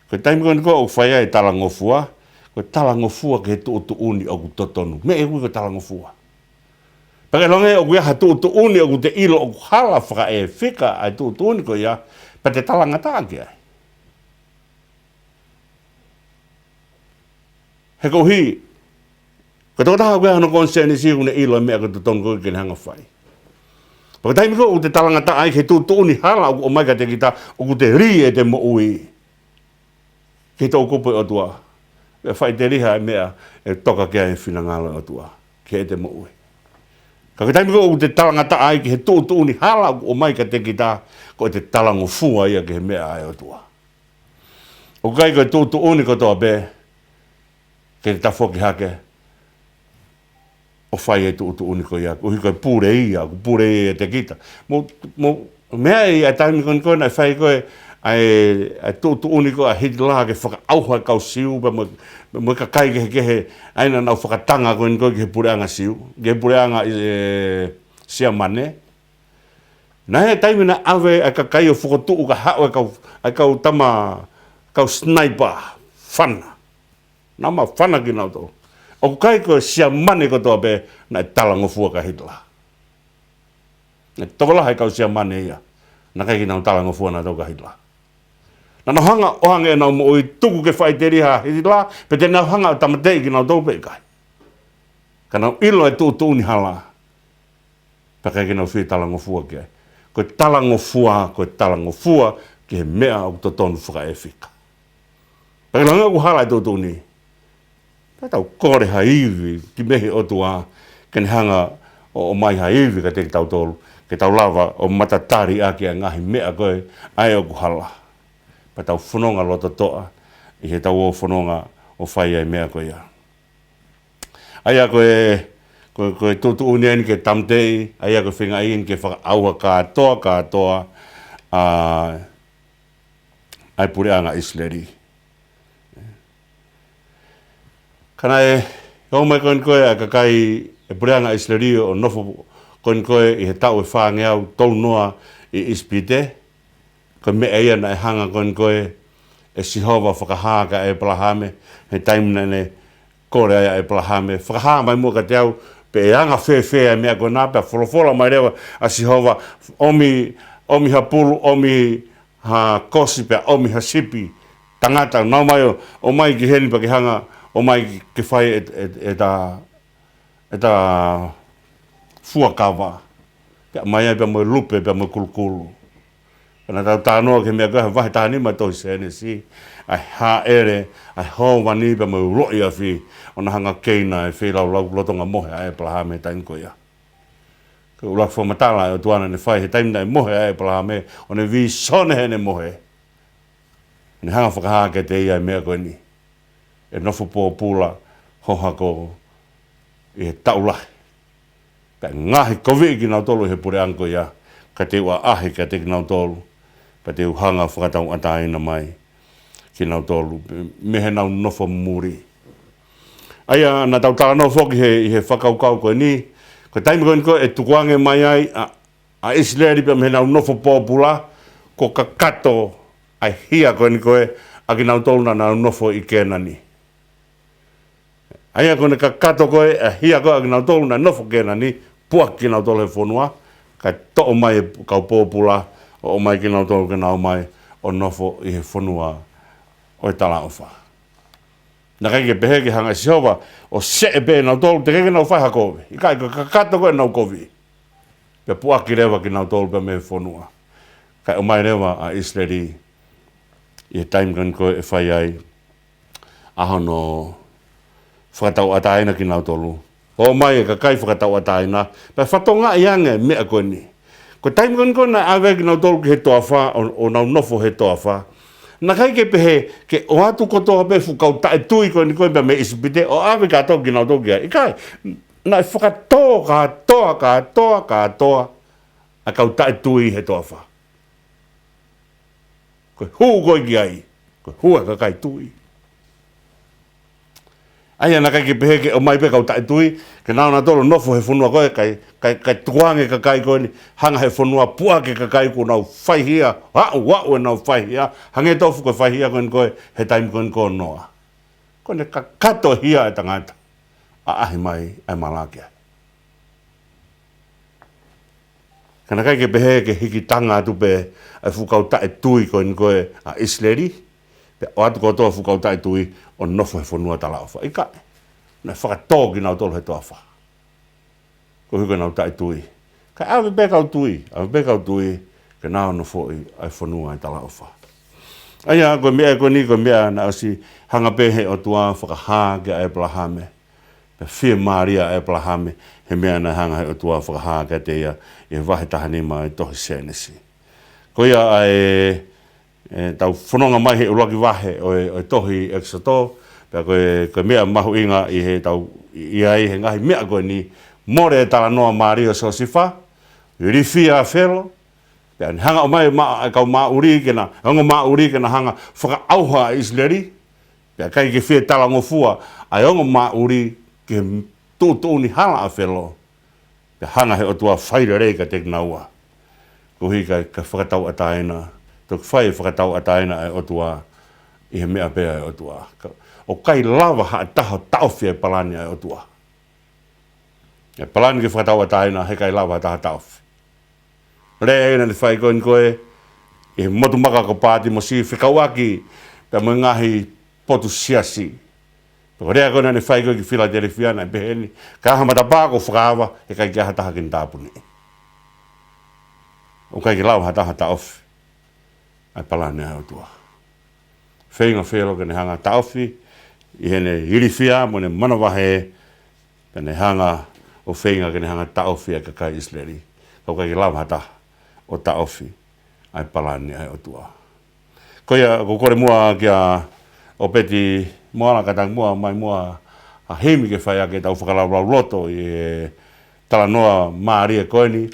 ko e taimi ko eni ko ē ʻoku fai ai e talangofua, ko e talangofua ki he tuʻutuʻuni ʻoku totonu. Meʻa ʻoku ui ko e talangofua. Pea ka ʻilonga ʻoku ʻi ai ha tuʻutuʻuni ʻoku te ʻilo ʻoku hala fakaʻefika ʻa e tuʻutuʻuni ko ia, pea te talangataʻa ki ai. He koeʻuhi, ko e tokotaha ʻoku ʻi ai hono konisēnisi ʻoku ne ʻilo e meʻa ko e totonu ko ē ke ne hanga ʻo fai. Pea ko e taimi ko ē ʻoku te talangataʻa ai ki he tuʻutuʻuni hala ʻoku ʻomai kiate kita, ʻoku te lī ʻete moʻui ki he toʻukupu ʻo e ʻOtua. Pea faʻiteliha e meʻa ʻe toka ki ai e finangalo ʻo e ʻOtua ki heʻete moʻui. Ka ko e taimi ko ē ʻoku te talangataʻa ai ki he tuʻutuʻuni hala ʻoku ʻomai kiate kita, ko ʻete talangofua ia ki he meʻa ʻa e ʻOtua. ʻOku ʻikai ko e tuʻutuʻuni kotoa pē ke te tafoki hake ʻo fai e tuʻutuʻuni ko ia, koeʻuhi ko e pule ia, ʻoku pule ia ʻiate kita. Mo, mo, meʻa ia ʻa e taimi ko eni ko ē naʻe fai ko ē ʻa e, ʻa e tuʻutuʻuni ko ē ʻa Hitler ke fakaʻauha e kau Siu pea mo, mo e kakai kehekehe, ʻa ia naʻa nau fakatanga ko eni ko ē ki he puleʻanga Siu, ki he puleʻanga, ē, Siamane. Naʻe ʻi ai e taimi naʻe ʻave ʻa e kakai ʻo fokotuʻu kae haʻu e kau, ʻa e kau tama, kau sniper, fana. Naʻa mau fana kinautolu. ʻOku ʻikai ko e Siamane kotoa pē naʻe talangofua kia Hitler. Naʻe tokolahi e kau Siamane ia naʻe ʻikai ke nau talangofua nautolu kia Hitler. Naʻa nau hanga ʻo ʻoange ʻenau moʻui tuku ke faʻiteliha ʻa Hitler, pe te nau hanga ʻo tāmateʻi kinautolu pe ʻikai. Ka nau ʻilo e tuʻutuʻuni hala. Pea ʻikai ke nau fie talangofua ki ai. Ko e talangofua, ko e talangofua ki he meʻa ʻoku totonu fakaʻefika. Pea ka ʻilonga ʻoku hala e tuʻutuʻuni, Ka tau kole ha ivi ki mei he ʻOtua, ke ne hanga ʻo, ʻomai ha ivi kiate kitautolu, ke tau lava ʻo matatali ʻaki ʻa e ngaahi meʻa ko ē ʻa ē ʻoku hala. Pea tau fononga lototoʻa ʻi heʻetau ō fononga ʻo fai ʻa e meʻa ko ia. ʻA ia ko e, ko e, ko e tuʻutuʻuni eni ke tāmateʻi, ʻa ia ko e feinga eni ke fakaʻauha kātoa, kātoa, ʻa, ʻa e puleʻanga ʻIsileli. Ka naʻe ō mai ko eni ko ē ʻa e kakai ʻo e puleʻanga ʻIsileli ʻo nofo ko eni ko ē ʻi he taʻu ʻe fāngeau tolunoa ʻi ʻIsipite, ko e meʻa ia naʻe hanga ko eni ko ē ʻe Sihova ʻo fakahā kia ʻĒpalahame, he taimi naʻa ne kole ai ʻa ʻĒpalahame, fakahā mai muʻa kiate au, pe ʻe anga fēfē ʻa e meʻa ko ena, pea folofola mai leva ʻa Sihova, ʻomi, ʻomi ha pulu, ʻomi ha kosi, pea ʻomi ha sipi tangata, nau mai ʻo, ʻomai ki heni pea ke hanga, ʻomai ke fai e, e, ʻeta, ʻeta fuakava. Pea ʻomai ai pea mo e lupe, pea mo e kulukulu. Ka naʻa tau talanoa ki he meʻa ko ē he vahe taha nima ʻo e tohi Sēnesi, ʻa e hāʻele ʻa e hōvani pea mo e uloʻi afi, ʻo na hanga ʻo keina e feilaulau lolotonga mohe ʻa ʻĒpalahame he taimi ko ia. Ko e ʻuluaki fakamatala ʻa e ʻOtua naʻa ne fai he taimi naʻe mohe ai ʻa ʻĒpalahame, ʻo ne vīsone heʻene mohe. Ne hanga ʻo fakahā kiate ia e meʻa ko eni. ʻE nofo pōpula ho hako ʻi he taʻu lahi. Pea ngaahi koviʻi kinautolu ʻi he puleʻanga ko ia, ka te u ʻaʻahi kiate kinautolu, pea te u hanga ʻo fakatauʻatāina mai kinautolu mei heʻenau nofo muli. ʻA ia naʻa tau talanoa foki he, ʻi he fakakaukau ko eni, ko e taimi ko eni ko ē ʻe tukuange mai ai ʻa, ʻa ʻIsileli pea mei heʻenau nofo pōpula, kuo kakato ʻa e hia ko eni ko ē ʻa kinautolu naʻa nau nofo ʻi Kēnani. ʻA ia ko ʻene kakato ko ē ʻa e hia ko ē ʻa kinautolu naʻe nofo Kēnani, puʻaki kinautolu he fonua, kae toʻo mai e kau pōpula, ʻo ʻomai kinautolu ke nau mai ʻo nofo ʻi he fonua ʻo e talaʻofa. Naʻe ʻikai ke pehē ke hanga ʻe Sihova ʻo seʻe pē kinautolu, teʻeki ke nau fai ha kovi. ʻIkai, ko e kakato ko ē ʻenau kovi. Pea puʻaki leva kinautolu pea mei he fonua. Kae ʻomai leva ʻa ʻIsileli ʻi he taimi ko eni ko ē ʻe fai ai ʻa hono fakatauʻatāina kinautolu. ʻOmai e kakai fakatauʻatāina, pea fakatokangaʻi ange e meʻa ko eni. Ko e taimi ko eni ko ē naʻe ʻave kinautolu ki he toafa, ʻo, ʻo nau nofo he toafa. Naʻe ʻikai ke pehē ke ʻoatu kotoa pē fuʻu kau taʻetui ko eni ko ē pea mei ʻIsipite, ʻo ʻave kātoa kinautolu ki ai. ʻIkai, naʻe fakatō kātoa, kātoa, kātoa ʻa e kau taʻetui he toafa. Ko e hū ko ē ki ai, ko e hū ʻa e kakai tui. ʻA ia naʻe ʻikai ke pehē ke ʻomai pē kau taʻetui, ke nau ō nautolu ʻo nofo he fonua ko ē, kae, kae, kae tukuange e kakai ko eni, hanga he fonua ʻo puʻaki e kakai kuo nau faihia, aʻu, aʻu ʻenau faihia, hangē tofu ko e faihia ko eni ko ē, he taimi ko eni ko ē ʻo Noa. Ko ʻene kakato e hia ʻa e tangata, ʻaʻahi mai ʻa e mala ki ai. Ka naʻe ʻikai ke pehē ke hikitanga atu pē ʻa e fuʻu kau taʻetui ko eni ko ē ʻa ʻIsileli, pea ʻoatu kotoa fuʻu kau taʻetui ʻo nofo he fonua talaʻofa. ʻIkai, naʻe fakatō kinautolu he toafa. Koeʻuhi ko ʻenau taʻetui. Kae ʻave pē kau tui, ʻave pē kau tui, ke nau nofoʻi ʻa e fonua ʻo e talaʻofa. ʻA ia, ko e meʻa ko eni, ko e meʻa naʻe ʻosi hanga pē he ʻOtua ʻo fakahā kia ʻĒpalahame. Pea fiemālie ʻa ʻĒpalahame, he meʻa naʻe hanga he ʻOtua ʻo fakahā kiate ia, ʻi he vahe taha nima ʻo e tohi Sēnesi. Ko ia ʻa e, ʻetau fononga mai he ʻuluaki vahe ʻo e, ʻo e tohi ʻEkisoto, pea ko e, ko e meʻa mahuʻinga ʻi heʻetau, ʻi ai he ngaahi meʻa ko eni, mole e talanoa mālie ʻo Siosefa, ilifia ʻa Felo, pea ne hanga ʻo ʻomai ma-, e kau māʻuli ke na, ongo māʻuli ke na hanga ʻo fakaʻauha ʻa ʻIsileli, pea ʻikai ke fie talangofua ʻa e ongo māʻuli ki he tuʻutuʻuni hala ʻa Felo. Pea hanga he ʻOtua ʻo fai lelei kiate kinaua. Koeʻuhi kae, kae fakatauʻatāina, toki fai e fakatauʻatāina ʻa e ʻOtua ʻi he meʻa pē ʻa e ʻOtua. Ka, ʻoku ʻikai lava ha taha ʻo taʻofi e palani ʻa e ʻOtua. E palani ke fakatauʻatāina, heʻikai lava ha taha ʻo taʻofi. Lea ia naʻa ne fai ko eni ko ē, ʻi he motu maka ko Pātimosi, fekauʻaki pea mo e ngaahi potu siasi. Pea ko e lea ko ē naʻa ne fai ko ē ki Filatelifia naʻe pehē ni, ka ʻi ai ha matapā kuo fakaava, heʻikai ke ʻi ai ha taha ke ne tāpuniʻi. ʻOku ʻikai ke lava ha taha ʻo taʻofi ʻa e palani ʻa e ʻOtua. Feinga Felo ke ne hanga ʻo taʻofi, ʻi heʻene ilifia mo ʻene manavahē, pea ne hanga ʻo feinga ke ne hanga ʻo taʻofi ʻa e kakai ʻIsileli. Ka ʻoku ʻikai ke lava ha taha ʻo taʻofi ʻa e palani ʻa e ʻOtua. Ko ia, ʻoku ou kole muʻa kia ʻOpeti Moala ka tangi muʻa mai muʻa ha himi ke fai ʻaki ʻetau fakalaulauloto ʻi he talanoa mālie ko eni,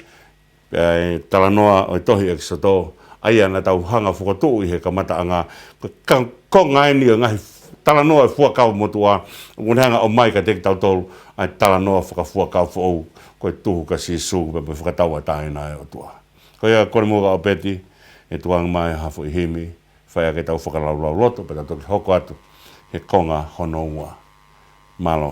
pea ʻi he talanoa ʻo e tohi ʻEkisoto, ʻa ia naʻa tau hanga ʻo fokotuʻu ʻi he kamataʻanga, ko e ka-, konga eni ʻo e ngaahi f-, talanoa ʻo e Fuakava Motuʻa, ʻoku ne hanga ʻo ʻomai kiate kitautolu ʻa e talanoa fakafuakava foʻou, ko e tuhu kia Sīsū, pea mo e fakatauʻatāina ʻa e ʻOtua. Ko ia, kole muʻa kia ʻOpeti, ʻe tuku ange mai ha foʻi himi, fai ʻaki ʻetau fakalaulauloto, pea tau toki hoko atu he konga hono ua. Mālō.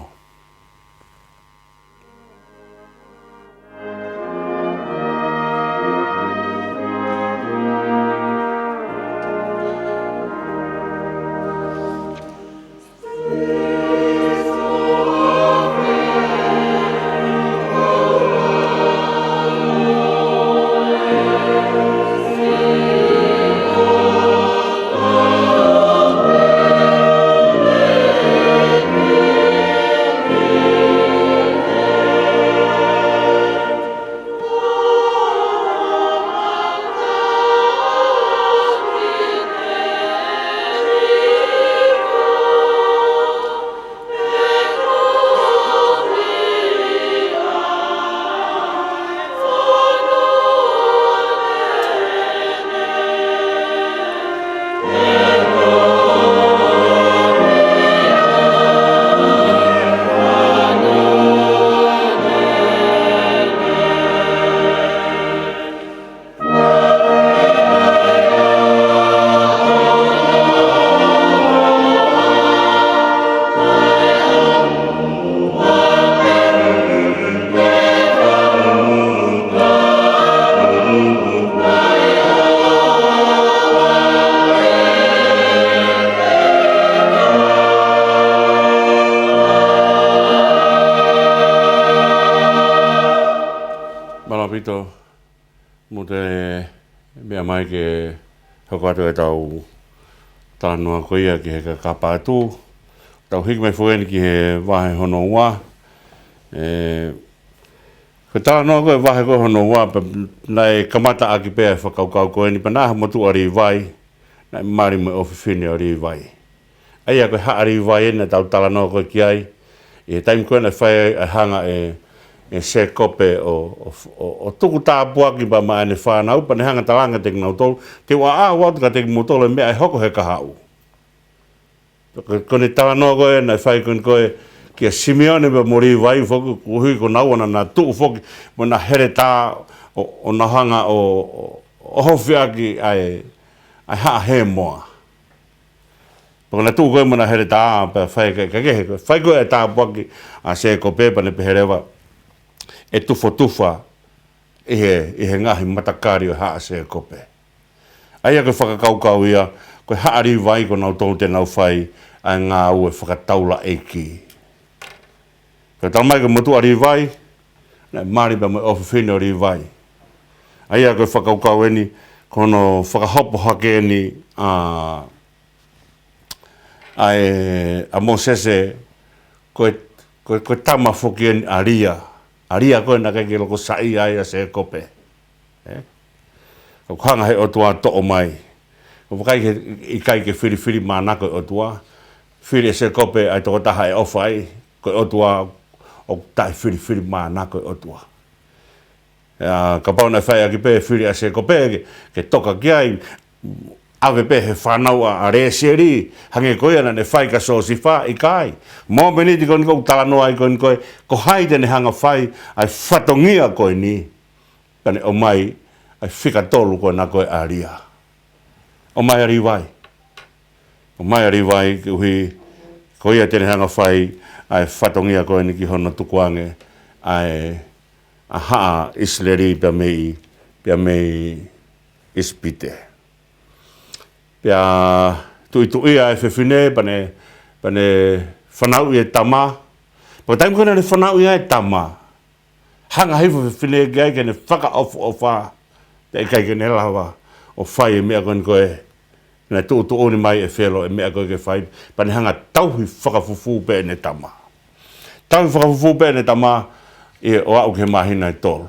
Mālō ʻaupito. Mou toe meʻa mai ke hoko atu ʻetau talanoa ko ia ki he kakapa atu. Tau hiki mai foki eni ki he vahe hono ua. ʻE, ko e talanoa ko e vahe ko hono ua, pea naʻe kamata ʻaki pē ʻa e fakakaukau ko eni, pea naʻe ʻi ai ha motuʻa Līvai, naʻe mali mo e ʻofefine ʻo Līvai. ʻA ia ko e haʻa Līvai eni naʻa tau talanoa ko ē ki ai. ʻI he taimi ko ē naʻe fai ai ʻa e hanga ʻe, ʻe Sēkope ʻo, ʻo, ʻo, ʻo tuku tāpuaki pea maʻa ʻene fānau, pea ne hanga ʻo talaange kiate kinautolu, te u ʻaʻau atu kiate kimoutolu e meʻa ʻe hoko he kahaʻu. Ko, ko ʻene talanoa ko ē naʻe fai ko ē, ko ē kia Simione pea mo Līvai foki, koeʻuhi ko naua naʻa na tuʻu foki mo ʻena heletā ʻo, ʻo na hanga ʻo, ʻo, ʻo ʻohofi ʻaki ʻa e, ʻa e haʻa Hēmoa. Pea ko ʻena tuʻu ko ē mo ʻena heletā, pea fai ke, ke, ke, fai ko ē ʻa e tāpuaki ʻa Sēkope, pea ne pehē leva, ʻe tufotufa ʻi he, ʻi he ngaahi matakali ʻo e haʻa Sēkope. ʻA ia ko e fakakaukau ia, ko e haʻa Līvai ko nautolu te nau fai ʻa e ngāue fakataulaʻeiki. Pea talamai ko e motuʻa Līvai, naʻe mali pea mo e ʻofefine ʻo Līvai. ʻA ia ko e fakakaukau eni, ko hono fakahopo hake eni ʻa, ʻa e, ʻa Mōsese, ko e, ko e, ko e tama foki eni ʻa Lia. ʻA Lia ko ē naʻe ʻikai ke loko saiʻia ai ʻa Sēkope. ʻE? ʻOku hanga he ʻOtua ʻo toʻo mai. ʻOku ʻikai ke, ʻikai ke filifilimānako e ʻOtua. Fili ʻe Sēkope ʻa e tokotaha ʻe ʻofa ai, ko e ʻOtua ʻoku taʻefilifilimānako e ʻOtua. ʻIa, kapau naʻe fai ʻaki pē fili ʻa Sēkope ke, ke toka ki ai, ʻave pē he fānau ʻa, ʻa Lesieli, hangē ko ia naʻa ne fai kia Siosifa, ʻikai. Mōmeniti ko eni ʻoku talanoa ai ko eni ko ē, ko hai te ne hanga ʻo fai ʻa e fatongia ko eni, pea ne ʻomai ʻa e fika tolu ko ena ko ē ʻa Lia. ʻOmai ʻa Līvai. ʻOmai ʻa Līvai koeʻuhi ko ia te ne hanga ʻo fai ʻa e fatongia ko eni ki hono tukuange ʻa e, ʻa haʻa ʻIsileli pea mei, pea mei ʻIsipite. Pea tuʻituʻia e fefine, pea ne, pea ne fanauʻi e tama. Pea taimi ko ē naʻa ne fanauʻi ai e tama, hanga hifo e fefine ki ai ke ne fakaʻofoʻofa, pea ʻikai ke ne lava ʻo fai e meʻa ko eni ko ē Naʻe tuʻutuʻuni mai ʻe Felo e meʻa ko ē ke fai, pea ne hanga tauhi fakafufū pē ʻene tama. Tauhi fakafufū pē ʻene tama, ʻi he ʻo aʻu ki he māhina ʻe tolu.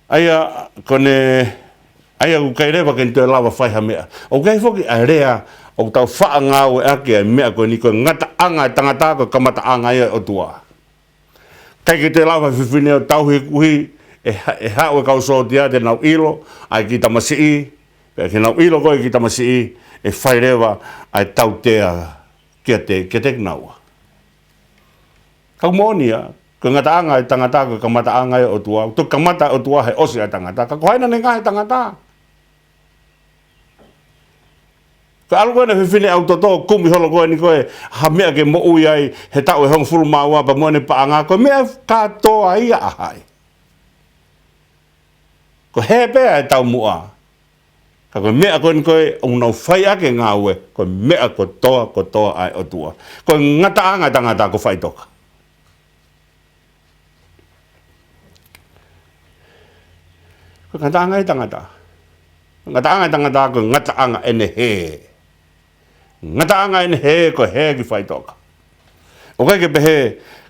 ʻA ia, ko ʻene, ʻa ia ʻoku ʻikai leva ke ne toe lava fai ha meʻa. ʻOku ʻi ai foki ʻa e lea, ʻoku tau faʻa ngāueʻaki ʻa e meʻa ko eni ko e ngataʻanga ʻo e tangata, ko e kamataʻanga ia ʻo e ʻOtua. ʻIkai ke toe lava e fefine ʻo tauhi e kuhi, ʻe ha-, ʻe haʻu e kau sōtia te nau ʻilo ʻa e kiʻi tamasiʻi, pea ke nau ʻilo ko ē kiʻi tamasiʻi, ʻe fai leva ʻa e tautea kiate, kiate kinaua. Ka ʻoku moʻoni ia, ko e ngataʻanga ʻo e tangata, ko e kamataʻanga ia ʻo e ʻOtua, toki kamata e ʻOtua he ʻosi ʻa e tangata, ka ko hai naʻa ne ngaohi e tangata? Ko e ʻalu ko ē ʻa e fefine ʻau toto, kumi holo ko eni ko ē ha meʻa ke moʻui ai he taʻu ʻe hongofulu mā ua pea mo ʻene paʻanga, ko e meʻa kātoa ia ʻa hai? Ko e hē pē ʻa e taumuʻa. Ka ko e meʻa ko eni ko ē ʻoku nau fai ʻaki e ngāue, ko e meʻa kotoa, kotoa ʻa e ʻOtua. Ko e ngataʻanga ʻo e tangata ko faʻitoka. Ko e ngataʻanga ʻo e tangata. Ngataʻanga ʻo e tangata ko e ngataʻanga ʻene hē. Ngataʻanga ʻene hē, ko e hē ki faʻitoka. ʻOku ʻikai ke pehē,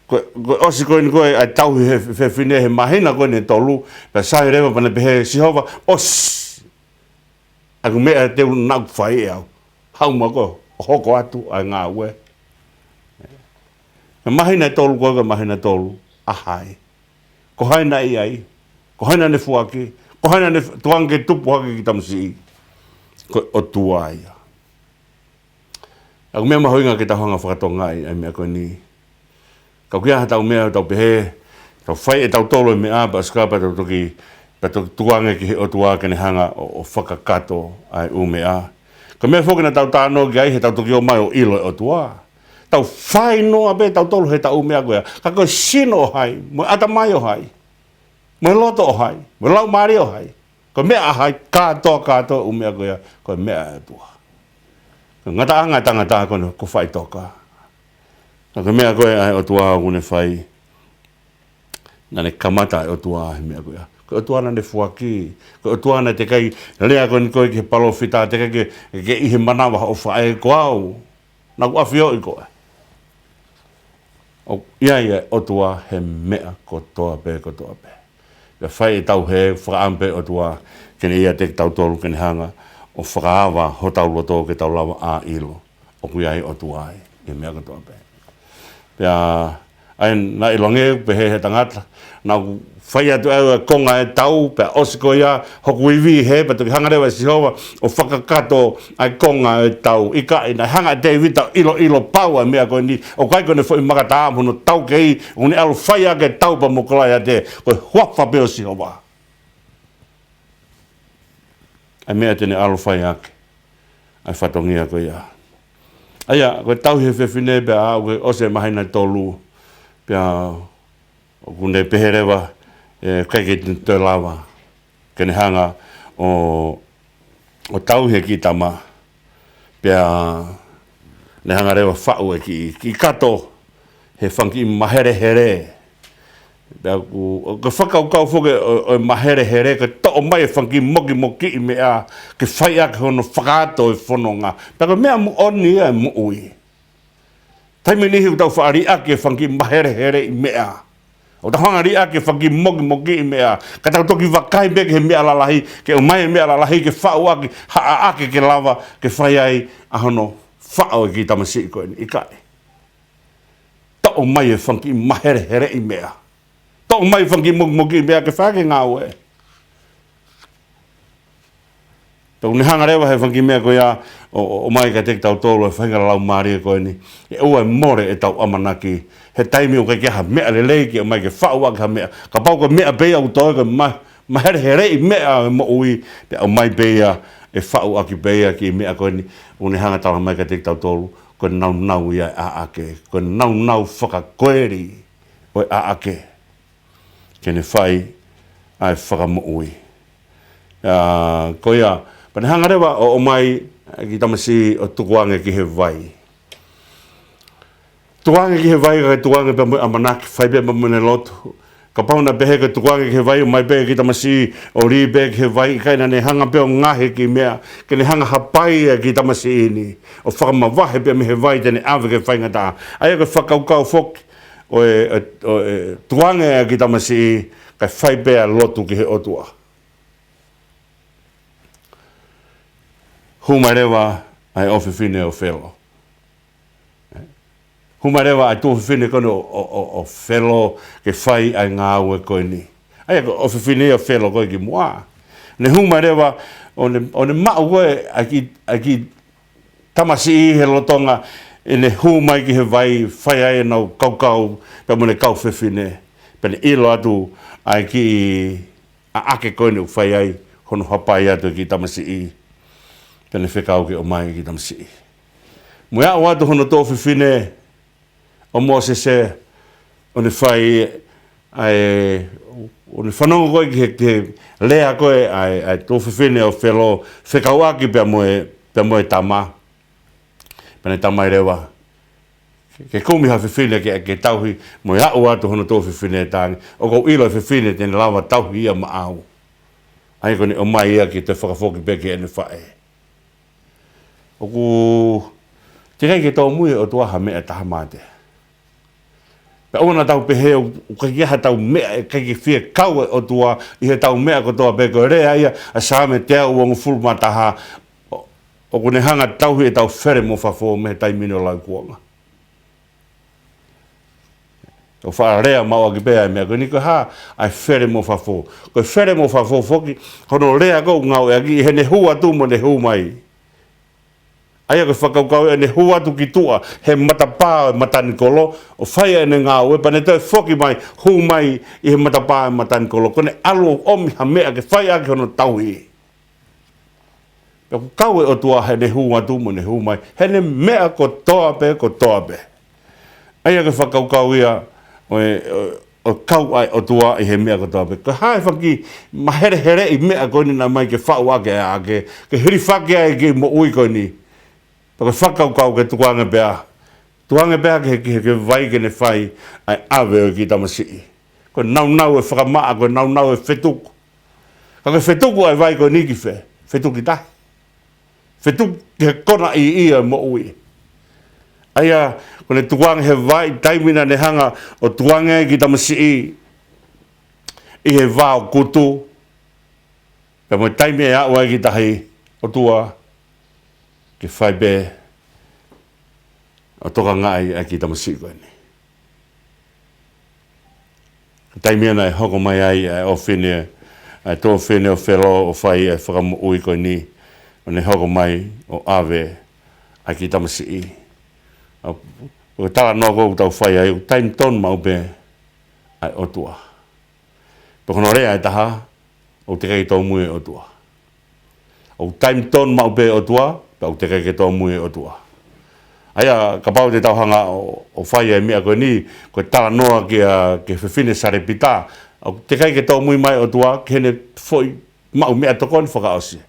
ko, ko e ʻosi ko eni ko ē ʻa e tauhi he fe-, fefine he māhina ko eni ʻe tolu, pea sai leva pea ne pehē ʻe Sihova, ʻosi. ʻA ʻeku meʻa te u naʻa ku fai ʻe au. Haʻu muʻa koe ʻo hoko atu ʻa e ngāue. Ko e māhina ʻe tolu ko ē, ko e māhina ʻe tolu, ʻa hai? Ko hai naʻe ʻi ai? Ko hai naʻa ne foaki? Ko hai naʻa ne f-, tukuange ke tupu hake e kiʻi tamasiʻi? Ko e ʻOtua ia. ʻA ia ko e meʻa mahuʻinga ke tau hanga ʻo fakatongaʻi ʻa e meʻa ko eni. Ka ʻoku ʻi ai haʻatau meʻa ʻoku tau pehē, tau fai ʻe tautolu e meʻa, pea ʻosi ko ia pea tau toki, pea toki tukuange ki he ʻOtua ke ne hanga ʻo, ʻo fakakakato ʻa e ʻū meʻa. Ko e meʻa foki naʻa tau talanoa ki ai, he tau toki ō mai ʻo ʻilo e ʻOtua. Tau fai noa pē tautolu he ʻū meʻa ko ia. Ka ko e sino ʻo hai, mo e ʻatamai ʻo hai, mo e loto ʻo hai, mo e laumālie ʻo hai, ko e meʻa ʻa hai? Kātoa, kātoa e ʻū meʻa ko ia, ko e meʻa ʻa e ʻOtua. Ko e ngataʻanga ʻo e tangata ko eni ko faʻitoka. Ka ko e meʻa ko ē ʻa e ʻOtua ʻoku ne fai, naʻa ne kamata e ʻOtua he meʻa ko ia. Ko e ʻOtua naʻa ne foaki, ko e ʻOtua naʻe teʻeki ai lea ko eni ko ē ki he palōfita, teʻeki ai ke, ke ʻi he manava hoʻo faʻē, ko au naʻa ku ʻafioʻi koe. ʻOku ʻi ai e ʻOtua he meʻa kotoa pē, kotoa pē. Pea fai ʻetau hē, fakaʻamu pē ʻOtua ke ne ʻiate kitautolu ke ne hanga ʻo fakaava hotau loto ke tau lava ʻo ʻilo ʻoku ʻi ai e ʻOtua ʻi he meʻa kotoa pē. Pea ʻa ia naʻe ʻiloange pehē ʻe he tangata, naʻa ku fai atu ʻa e konga ʻo e tau, pea ʻosi ko ia hoku ivi ʻi hē, pea toki hanga leva ʻe Sihova ʻo fakakakato ʻa e konga ʻo e tau. ʻIkai, naʻe hanga ʻe Tēvita ʻo ʻiloʻilo pau ʻa e meʻa ko eni, ʻoku ʻikai ko ʻene foʻi maka taha mo hono taukei, ʻoku ne ʻalu ʻo fai ʻaki e tau pea mo Kolaiate, ko e huafa pē ʻo Sihova ʻa e meʻa te ne ʻalu ʻo fai ʻaki ʻa e fatongia ko ia. ʻA ia, ko e tauhi e fefine pea aʻu ki he ʻosi e māhina ʻe tolu, pea ʻoku ne pehē leva, ʻe, ʻikai ke ne toe lava ke ne hanga ʻo, ʻo tauhi e kiʻi tama. Pea ne hanga leva ʻo faʻu e kiʻi, kiʻi kato he fanga kiʻi mahelehele. Pea ʻoku, ʻoku fakakaukau foki ʻo, ʻo e mahelehele ke toʻo mai e fanga kiʻi mokimokiʻi meʻa ke fai ʻaki hono fakaato e fononga. Pea ko e meʻa moʻoni ia e moʻui. Taimi niʻihi ʻoku tau faʻa liʻaki e fanga kiʻi maheleheleʻi meʻa. ʻOku tau hanga ʻo liʻaki e fanga kiʻi mokimokiʻi meʻa. Ka tau toki vakai pē ki he meʻa lalahi, ke ʻomai e meʻa lalahi ke faʻu ʻaki ha ʻaʻake ke lava ke fai ai ʻa hono faʻo e kiʻi tamasiʻi ko eni. ʻIkai. Toʻo mai e fanga kiʻi maheleheleʻi meʻa. Toʻo mai e fanga kiʻi mokimokiʻi meʻa ke fai ʻaki e ngāue. Pea ʻoku ne hanga leva he fanga kiʻi meʻa ko ia ʻo, ʻo, ʻomai kiate kitautolu e faʻahinga laumālie ko eni. ʻE ʻoua ʻe mole ʻetau ʻamanaki. He taimi ʻoku ʻikai ke ʻi ai ha meʻa lelei ke ʻomai ke faʻu ʻaki ha meʻa. Kapau ko e meʻa pē ia ʻoku toe ko e ma-, maheleheleʻi meʻa e moʻui, pea ʻomai pē ia ʻe faʻu ʻaki pē ia e kiʻi meʻa ko eni. ʻOku ne hanga ʻo tala mai kiate kitautolu, ko e nāunau ia e ʻaʻake. Ko e nāunau fakakoeli ʻo e ʻaʻake ke ne fai ʻa e fakamoʻui. ʻA, ko ia, pea ne hanga leva ʻo, ʻomai e kiʻi tamasiʻi ʻo tukuange ki he vai. Tukuange ki he vai, kae tukuange pea mo e ʻamanaki, fai pē pea mo ʻene lotu. Kapau naʻe pehē ko e tukuange ki he vai, ʻomai pē e kiʻi tamasiʻi ʻo lī pē ki he vai, ʻikai, naʻa ne hanga pē ʻo ngaohi e kiʻi meʻa ke ne hanga ʻo hapai e kiʻi tamasiʻi ni, ʻo fakamavahe pē mei he vai te ne ʻave ki he faingataʻa. ʻA ia ko e fakakaukau foki ʻo e, ʻo e, ʻo e tukuange e kiʻi tamasiʻi, kae fai pē ʻa e lotu ki he ʻOtua. Hū mai leva ʻa e ʻofefine ʻo Felo. Hū mai leva ʻa e tuofefine ko eni ʻo, ʻo, ʻo, ʻo Felo ke fai ʻa e ngāue ko eni. ʻA ia ko e ʻofefine ʻo Felo ko ē kimuʻa. Ne hū mai leva ʻo ne, ʻo ne maʻu ko ē ʻa e kiʻi, ʻa e kiʻi tamasiʻi he lolotonga ʻene hū mai ki he vai, fai ai ʻenau kaukau pea mo ʻene kau fefine. Pea ne ʻilo atu ʻa e kiʻi ʻaʻake ko eni ʻoku fai ai hono hapai atu e kiʻi tamasiʻi. Pea ne fekau ke ʻomai e kiʻi tamasiʻi. Mo e aʻu atu hono tuofefine ʻo Mōsese, ʻo ne fai ʻa e, ʻo ne fanongo ko ē ki he, ki he lea ko ē ʻa e, ʻa e tuofefine ʻo Felo fekauʻaki pea mo e, pea mo e tama. Pea ne talamai leva ke kumi ha fefine ke, ke tauhi, mo e aʻu atu hono tuofefine, talaange, ʻoku ou ʻilo e fefine te ne lava tauhi ia maʻau. ʻA ia ko ʻene ʻomai ia ke toe fakafoki pē ki heʻene faʻē. ʻOku teʻeki ai ke tōmui e ʻOtua ha meʻa ʻe taha, māte. Pea ʻoua naʻa tau pehē ʻoku ʻikai ke ʻi ai haʻatau meʻa ʻe ʻikai ke fie kau e ʻOtua ʻi heʻetau meʻa kotoa pē. Ko e lea ia ʻa e Saame teau uofulu mā taha, ʻo, ʻoku ne hanga ʻo tauhi ʻetau fele mo fafo mei he taimi ni ʻo lauikuonga. ʻOku faʻa lea maʻu ʻaki pē ʻa e meʻa ko eni, ko e hā ʻa e fele mo fafo. Ko e fele mo fafo foki, ko hono lea ko ē ʻoku ngāueʻaki ʻi heʻene hū atu mo ʻene hū mai. ʻA ia ko e fakakaukau ia ʻene hū atu ki tuʻa he matapā ʻo e matanikolo, ʻo fai ʻene ngāue, pea ne toe foki mai, hū mai ʻi he matapā ʻo e matanikolo. Ko ʻene ʻalu ʻo ʻomi ha meʻa ke fai ʻaki hono tauhi. Pea ʻoku kau e ʻOtua heʻene hū atu mo ʻene hū mai, heʻene meʻa kotoa pē, kotoa pē. ʻA ia ko e fakakaukau ia ʻo e, ʻo, ʻo e kau ʻa e ʻOtua ʻi he meʻa kotoa pē. Ko e hā e fanga kiʻi maheleheleʻi meʻa ko eni naʻe ʻomai ke faʻu ʻaki ʻa e ʻaʻake, ke hilifaki ai e kiʻi moʻui ko eni. Pea ko e fakakaukau ke tukuange pē ā. Tukuange pē ā ki he, ki he, ki he vai ke ne fai ʻa e ʻave ʻo e kiʻi tamasiʻi. Ko e naunau e fakamaʻa, ko e naunau e fetuku. Ka ko e fetuku ʻa e vai ko eni ki fē? Fetuku ki tahi. Fetuku ki he kona ʻiʻi ʻo e moʻui. ʻA ia, ko ʻene tukuange he vai, taimi naʻa ne hanga ʻo tukuange ai e kiʻi tamasiʻi ʻi he vao kutu, pea mo e taimi ʻe aʻu ai ki tahi, ʻOtua, ke fai pē ʻo tokangaʻi ʻa e kiʻi tamasiʻi ko eni. Ko e taimi ia naʻe hoko mai ai ʻa e ʻofefine, ʻa e tuofefine ʻo Felo ʻo fai ʻa e fakamoʻui ko eni, ʻo ne hoko mai ʻo ʻave ʻa e kiʻi tamasiʻi. ʻA, ko e talanoa ko ē ʻoku tau fai ai, ʻoku taimi tonu maʻu pē ʻa e ʻOtua. Pea ko hono lea ʻe taha, ʻoku teʻeki ai ke tōmui e ʻOtua. ʻOku taimi tonu maʻu pē e ʻOtua, pea ʻoku teʻeki ai ke tōmui e ʻOtua. ʻA ia, kapau te tau hanga ʻo, ʻo fai e meʻa ko eni, ko e talanoa kia, ki he fefine Salepita, ʻoku teʻeki ai ke tōmui mai e ʻOtua ki heʻene foʻi maʻu meʻatokoni fakaʻosi.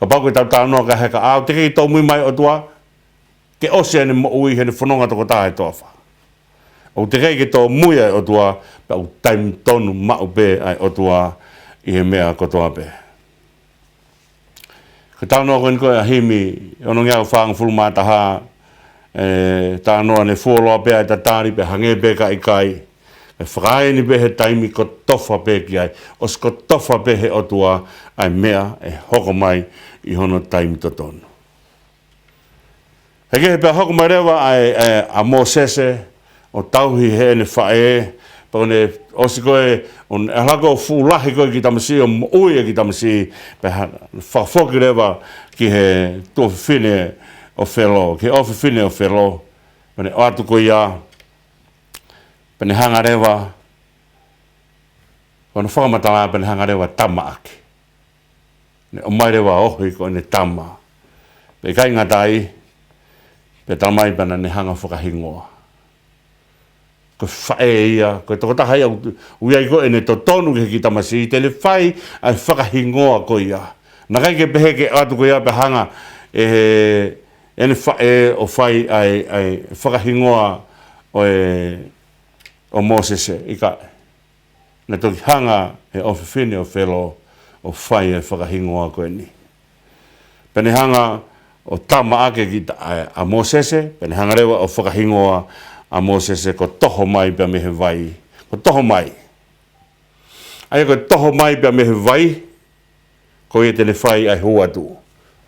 Kapau ko ʻetau talanoa ki he kakai, ʻoku teʻeki ai ke tōmui mai e ʻOtua ke ʻosi ʻene moʻui heʻene fononga tokotaha he toafa. ʻOku teʻeki ai ke tōmui ʻa e ʻOtua, pea ʻoku taimi tonu maʻu pē ʻa e ʻOtua ʻi he meʻa kotoa pē. Ko e talanoa ko eni ko ē ʻa e himi, ono ngeau fāngofulu mā taha, ʻe, talanoa naʻe fuoloa pē ʻa e tatali pea hangē pē ka ʻikai. ʻE fakaeni pē he taimi kotofa pē ki ai. ʻOsi kotofa pē he ʻOtua ʻa e meʻa ʻe hoko mai ʻi hono taimi totonu. He kehe pea hoko mai leva ʻa e, ʻa e, ʻa Mōsese ʻo tauhi heʻene faʻē, pea ʻoku ne ʻosi ko ē, ʻo ne ʻalu hake ʻo fuʻu lahi ko ē e kiʻi tamasiʻi, ʻo moʻui e kiʻi tamasiʻi, pea ha-, fakafoki leva ki he tuofefine ʻo Felo, ki he ʻofefine ʻo Felo, pea ne ʻoatu ko ia, pea ne hanga leva, ko hono fakamatala pea ne hanga leva ʻo tamaʻaki. Ne ʻomai leva ʻo ohi ko ʻene tama. Pea ʻikai ngata ai, pea talamai pea naʻa ne hanga ʻo fakahingoa. Ko e faʻē ia, ko e tokotaha ia ʻoku, ʻoku ʻi ai ko ē ʻene totonu ki he kiʻi tamasiʻi, te ne fai ʻa e fakahingoa ko ia. Naʻe ʻikai ke pehē ke ʻoatu ko ia pea hanga ʻe he, ʻene faʻē ʻo fai ʻa e, ʻa e fakahingoa ʻo e, ʻo Mōsese, ʻikai. Naʻe toki hanga ʻe he ʻofefine ʻo Felo ʻo fai e fakahingoa ko eni. Pea ne hanga ʻo tama ʻaki ki ta-, ʻa, ʻa Mōsese, pea ne hanga leva ʻo fakahingoa ʻa Mōsese ko Toho Mai pea mei he Vai. Ko Toho Mai. ʻA ia ko e Toho Mai pea mei he Vai, ko ia te ne fai ʻa e hū atu.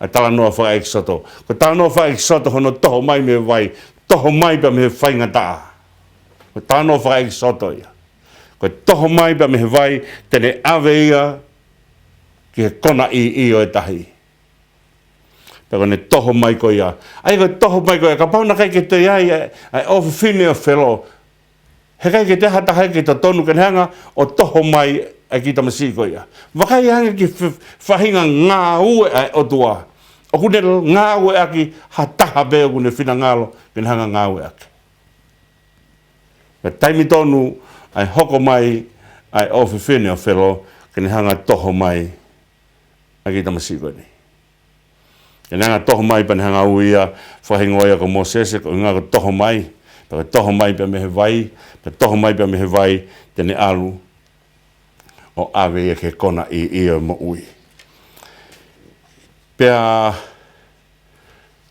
ʻA e talanoa fakaʻekisoto. Ko e talanoa fakaʻekisoto hono toho mai mei he vai, toho mai pea mei he faingataʻa. Ko e talanoa fakaʻekisoto ia. Ko e toho mai pea mei he vai, te ne ʻave ia ki he kona ʻī ʻī ʻo e tahi. Pea ko ʻene toho mai ko ia. ʻA ia ko e toho mai ko ia, kapau naʻe ʻikai ke toe ʻi ai ʻa e, ʻa e ʻofefine ʻo Felo, heʻikai ke toe ʻi ai ha taha ia ke totonu ke ne hanga ʻo toho mai ʻa e kiʻi tamasiʻi ko ia. Vakai ange ki he f-, faʻahinga ngāue ʻa e ʻOtua. ʻOku ne ngāueʻaki ha taha pē ʻoku ne finangalo ke ne hanga ngāueʻaki. Pea taimi tonu ʻa e hoko mai ʻa e ʻofefine ʻo Felo ke ne hanga toho mai ʻa e kiʻi tamasiʻi ko eni. Ke ne hanga toho mai pea ne hanga ui ia, fakahingoa ia ko Mōsese, ko e ʻuhinga ko e toho mai, pea ko e toho mai pea mei he vai, pea toho mai pea mei he vai, te ne ʻalu ʻo ʻave ia ki he kona ʻī ʻī ʻo e moʻui. Pea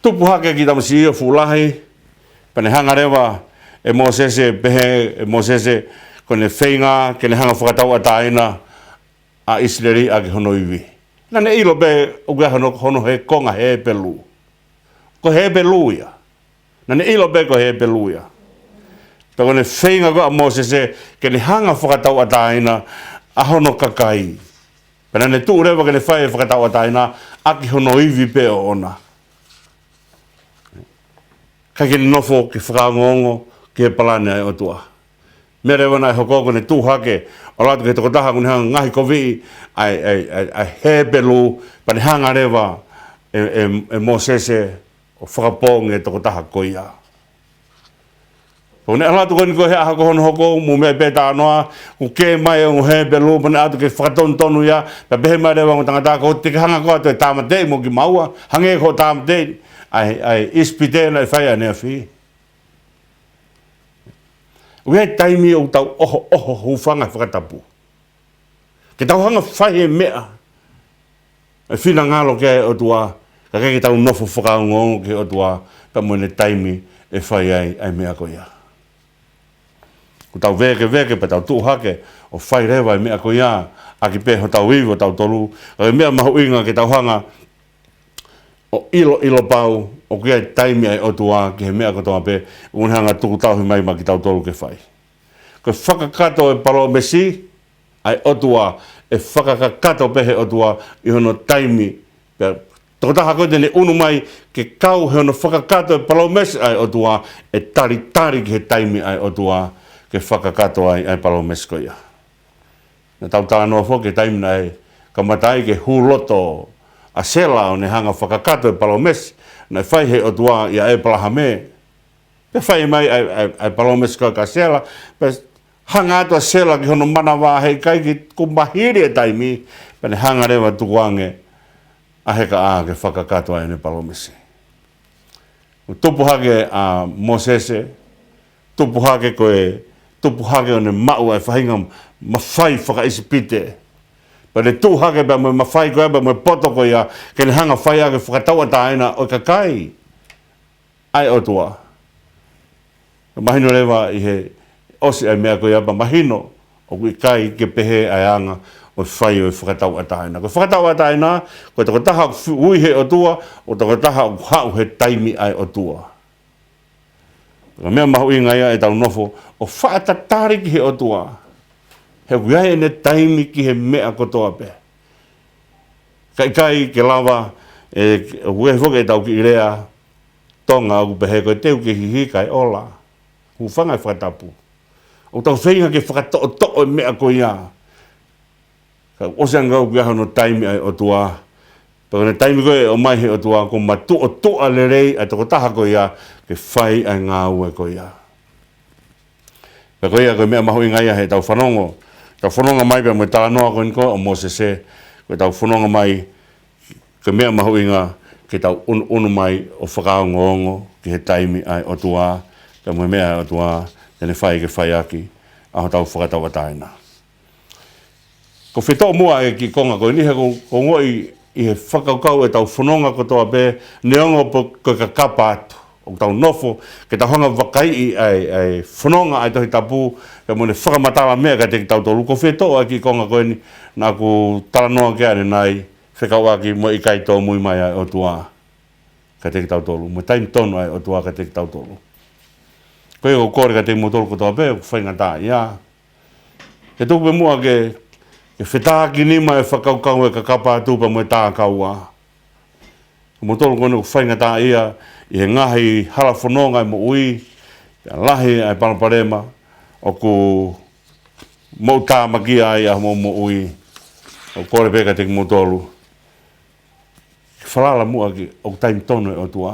tupu hake kiʻi tamasiʻi ʻo fuʻu lahi, pea ne hanga leva ʻe Mōsese, pehē ʻe Mōsese, ko ʻene feinga ke ne hanga fakatauʻatāina ʻa ʻIsileli ʻaki hono ivi. Naʻa ne ʻilo pē ʻoku ʻi ai hono, hono he konga Hepelū. Ko Hepelū ia. Naʻa ne ʻilo pē ko Hepelū ia. Pea ko ʻene feinga ko ē ʻa Mōsese ke ne hanga fakatauʻatāina ʻa hono kakai. Pea naʻa ne tuʻu leva ke ne fai e fakatauʻatāina ʻaki hono ivi pē ʻoʻona. ʻIkai ke ne nofo ke fakaongoongo ki he palani ʻa e ʻOtua. Meʻa leva naʻe hoko ko ʻene tuʻu hake ʻo ʻalu atu ki he tokotaha ʻoku ne hanga ngaohikoviʻi ʻa e, ʻa e, ʻa e, ʻa e Hepelū, pea ne hanga leva ʻe, ʻe, ʻe Mōsese ʻo fakapoongi e tokotaha ko ia. Pea ko ʻene ʻalu atu ko eni ko ē he ʻaho ko hono hoko, mou meaʻi pē talanoa, kuo kē mai e ongo Hepelū, pea ne ʻalu atu ke fakatonutonu ia, pea pehē mai leva e ongo tangata, ko e te ke hanga koe ʻo toe tāmateʻi mo kimaua, hangē ko hoʻo tāmateʻi ʻa e, ʻa e ʻIsipite naʻe fai ʻaneafi. ʻOku ʻi ai e taimi ʻoku tau ʻohoʻoho, hūfanga he fakatapu. Ke tau hanga fai e meʻa ʻe finangalo ki ai e ʻOtua, ka ʻikai ke tau nofo fakaongoongo ki he ʻOtua, pea mo ʻene taimi ʻe fai ai ʻa e meʻa ko ia. Kuo tau vēkeveke pea tau tuʻu hake ʻo fai leva e meʻa ko ia, ʻaki pē hotau ivi ʻo tautolu, ka ko e meʻa mahuʻinga ke tau hanga ʻo ʻiloʻilo pau ʻoku ʻi ai e taimi ʻa e ʻOtua ki he meʻa kotoa pē, ʻoku ne hanga tuku tauhi mai maʻa kitautolu ke fai. Ko e fakakakato e palōmesi ʻa e ʻOtua, ʻe fakakakato pē ʻe he ʻOtua ʻi hono taimi. Pea tokotaha ko ē te ne ʻunu mai ke kau he hono fakakakato e palōmesi ʻa e ʻOtua, ʻe talitali ki he taimi ʻa e ʻOtua ke fakakakato ai ʻa e palōmesi ko ia. Naʻa tau talanoa foki ki he taimi naʻe kamata ai ke hū loto ʻa Sela ʻo ne hanga fakakakato e palōmesi naʻe fai ʻe he ʻOtua ʻia ʻĒpalahame. Pea fai mai ʻa e, ʻa e, ʻa e palōmesi ko ē kia Sela, pea hanga atu ʻa Sela ki hono manava, heʻikai ke, kuo mahili e taimi, pea ne hanga leva ʻo tukuange ʻa Hekaʻā ke fakakakato ai ʻene palōmesi. Kuo tupu hake ʻa Mōsese, tupu hake ko e, tupu hake ʻo ne maʻu ʻa e faʻahinga mafai fakaʻIsipite. Pea ne tuʻu hake pea mo e mafai ko ia, pea mo e poto ko ia, ke ne hanga fai ʻaki e fakatauʻatāina ʻo e kakai ʻa e ʻOtua. Mahino leva ʻi he ʻosi ʻa e meʻa ko ia pea mahino ʻoku ʻikai ke pehē ʻa e anga ʻo e fai ʻo e fakatauʻatāina. Ko e fakatauʻatāina, ko e tokotaha ʻoku ui ʻe he ʻOtua, ʻo e tokotaha ʻoku haʻu he taimi ʻa e ʻOtua. Ko e meʻa mahuʻinga ia ʻetau nofo ʻo faʻa tatali ki he ʻOtua. He ʻoku ʻi ai ʻene taimi ki he meʻa kotoa pē. Ka ʻikai ke lava, ʻe, ʻoku ʻi ai foki ʻetau kiʻi lea Tonga ʻoku pehē ko e teu ke hihi kae ola. Hūfanga he fakatapu. ʻOku tau feinga ke fakatoʻotoʻo e meʻa ko ia. Ka ʻosi ange ʻoku ʻi ai hono taimi ʻa e ʻOtua. Pea ko ʻene taimi ko ē ʻe ʻomai ʻe he ʻOtua, kuo matuʻotuʻa lelei ʻa e tokotaha ko ia ke fai ʻa e ngāue ko ia. Pea ko ia ko e meʻa mahuʻinga ia heʻetau fanongo. Tau fononga mai pea mo e talanoa ko eni ko ē ʻo Mōsese, ko ʻetau fononga mai ko e meʻa mahuʻinga ke tau ʻunuʻunu mai ʻo fakaongoongo ki he taimi ʻa e ʻOtua, pea mo e meʻa ʻa e ʻOtua te ne fai ke fai ʻaki ʻa hotau fakatauʻatāina. Ko e fetoʻo muʻa e kiʻi konga ko eni he ko, ko e ongoʻi ʻi he fakakaukau ʻetau fononga kotoa pē, neongo pē ko e kakapa atu. ʻOku tau nofo, ke tau hanga ʻo vakaiʻi ʻa e, ʻa e fononga ʻa e Tohi Tapu, pea mo ʻene fakamatala meʻa kiate kitautolu. Ko e fetoʻo e kiʻi konga ko eni, naʻa ku talanoa ki ai ʻanenai, fekauʻaki mo e ʻikai tōmui mai ʻa e ʻOtua kiate kitautolu, mo e taimi tonu ʻa e ʻOtua kiate kitautolu. Ko ia ʻoku ou kole kiate kimoutolu kotoa pē ʻoku faingataʻaʻia, ke tuku pē muʻa ke, ke fetakinima e fakakaukau e kakapa atu pea mo e tākaua. Kimoutolu ko eni ʻoku faingataʻaʻia ʻi he ngaahi hala fononga e moʻui, pea lahi ʻa e palopalema ʻoku mou tāmakia ai ʻa hoʻomou moʻui. ʻOku ou kole pē kiate kimoutolu, ke falala muʻa ki he ʻoku taimi tonu e ʻOtua.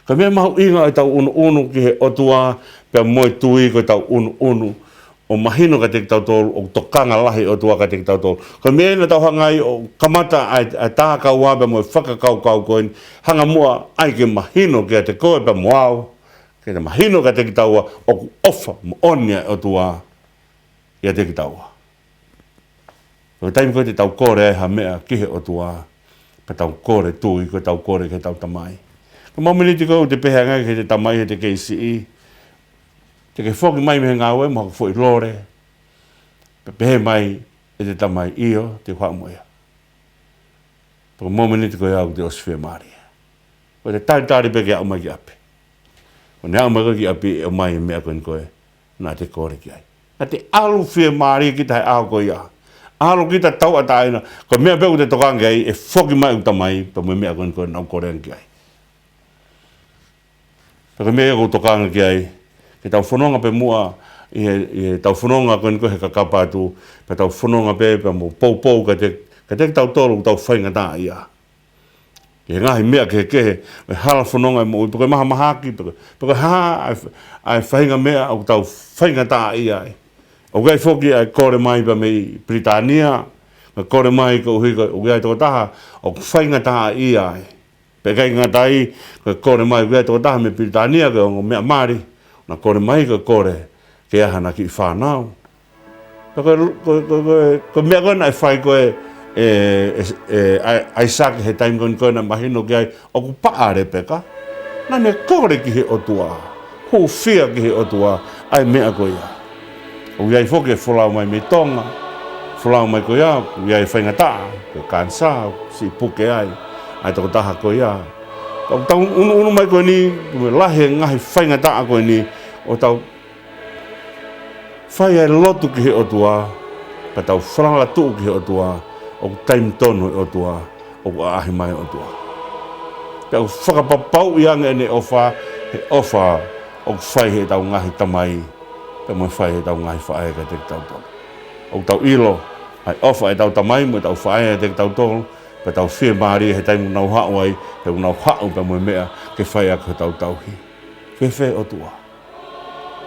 Ko e meʻa mahuʻinga ʻetau ʻunuʻunu ki he ʻOtua, pea mo e tui ko ʻetau ʻunuʻunu ʻo mahino kiate kitautolu ʻoku tokanga lahi e ʻOtua kiate kitautolu. Ko e meʻa eni naʻa tau hanga ai ʻo kamata ʻa e, ʻa e tākaua pea mo e fakakaukau ko eni, hanga muʻa ai ke mahino kiate koe pea mo au, ke mahino kiate kitaua ʻoku ʻofa moʻoni ʻa e ʻOtua ʻiate kitaua. Ko e taimi ko ē te tau kole ai ha meʻa ki he ʻOtua, pea tau kole tui, ko ʻetau kole ki heʻetau Tamai. Ko e momeniti ko ē ʻoku te pehē ange ai ki heʻete tamai heʻete kei siʻi, te ke foki mai mei he ngāue mo haʻaku foʻi lole, pea pehē mai ʻete tamai, ʻio, te u haʻu mo ia. Pea ko e momeniti ko ia ʻoku te ʻosi fiemālie. Ko ʻete talitali pē ke aʻu mai ki ʻapi. Ko ʻene aʻu mai ko ē ki ʻapi, ʻomai e meʻa ko eni ko ē naʻa te kole ki ai. Naʻa te ʻalu fiemālie kita he ʻaho ko ia. ʻAlu kita tauʻatāina, ko e meʻa pē ʻoku te tokanga ki ai, ʻe foki mai ʻeku tamai pea mo e meʻa ko eni ko ē naʻa ku kole ange ki ai. Pea ko e meʻa ia ʻoku ou tokanga ki ai, ke tau fononga pē muʻa ʻi he, ʻi heʻetau fononga ko eni ko ē he kakapa atu, pea tau fononga pē pea mo poupou kiate, kiate kitautolu ʻoku tau faingataʻaʻia ʻi he ngaahi meʻa kehekehe, ʻi he hala fononga e moʻui, pe ko e mahamahaki, pe ko, pe ko e hā ʻa e, ʻa e faʻahinga meʻa ʻoku tau faingataʻaʻia ai. ʻOku ʻi ai foki ʻa e kole mai pea mei Pilitānia, ʻa e kole mai koeʻuhi ko, ʻoku ʻi ai e tokotaha ʻoku faingataʻaʻia ai. Pea ʻikai ngata ai, ko e kole mai ko ē ʻa e tokotaha mei Pilitānia ko e ongo meʻa mali, naʻa kole mai ko e kole ke ʻi ai haʻana kiʻi fānau. Pea ko e, ko e, ko e, ko e, ko e meʻa ko ē naʻe fai ko ē ʻe, ʻe, ʻe, ʻa, ʻAisake he taimi ko eni ko ē naʻe mahino ki ai ʻoku paʻa ʻa Lepeka. Naʻa ne kole ki he ʻOtua, hūfia ki he ʻOtua ʻa e meʻa ko ia. ʻOku ʻi ai foki e folau mai mei Tonga, folau mai ko ia, ʻoku ʻi ai e faingataʻa, ko e kanisā, siʻi puke ai ʻa e tokotaha ko ia. Ka ʻoku tau ʻunuʻunu mai ko eni, mo e lahi e ngaahi faingataʻa ko eni, ʻo tau fai ʻa e lotu ki he ʻOtua, pea tau falala tuʻu ki he ʻOtua, ʻoku taimi tonu e ʻOtua, ʻoku ʻaʻahi mai e ʻOtua. Pea ʻoku fakapapauʻi ange ʻene ʻofa, he ʻofa ʻoku fai heʻetau ngaahi tamai, pea mo e fai heʻetau ngaahi faʻē kiate kitautolu. ʻOku tau ʻilo ʻa e ʻofa ʻetau tamai mo ʻetau faʻē kiate kitautolu, pea tau fiemālie he taimi ʻoku nau haʻu ai, he ʻoku nau haʻu pea mo e meʻa ke fai ʻaki hotau tauhi. Fēfē e ʻOtua?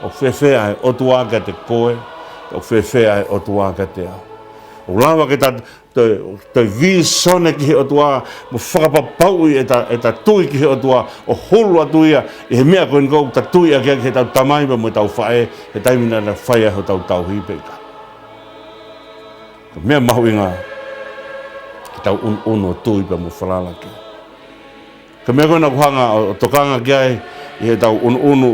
ʻOku fēfē ʻa e ʻOtua kiate koe? ʻOku fēfē ʻa e ʻOtua kiate au? ʻOku lava ke ta toe, toe vīsone ki he ʻOtua, mo fakapapauʻi ʻeta, ʻeta tui ki he ʻOtua, ʻo hulu atu ia ʻi he meʻa ko eni ʻoku ta tui ʻaki, ʻaki heʻetau tamai pea mo ʻetau faʻē, he taimi naʻa nau fai ai hotau tauhi pe ʻikai. Ko e meʻa mahuʻinga ke tau ʻunuʻunu ʻo tui pea mo falala ki ai. Ko e meʻa ko ē naʻa ku hanga ʻo, ʻo tokanga ki ai ʻi heʻetau ʻunuʻunu,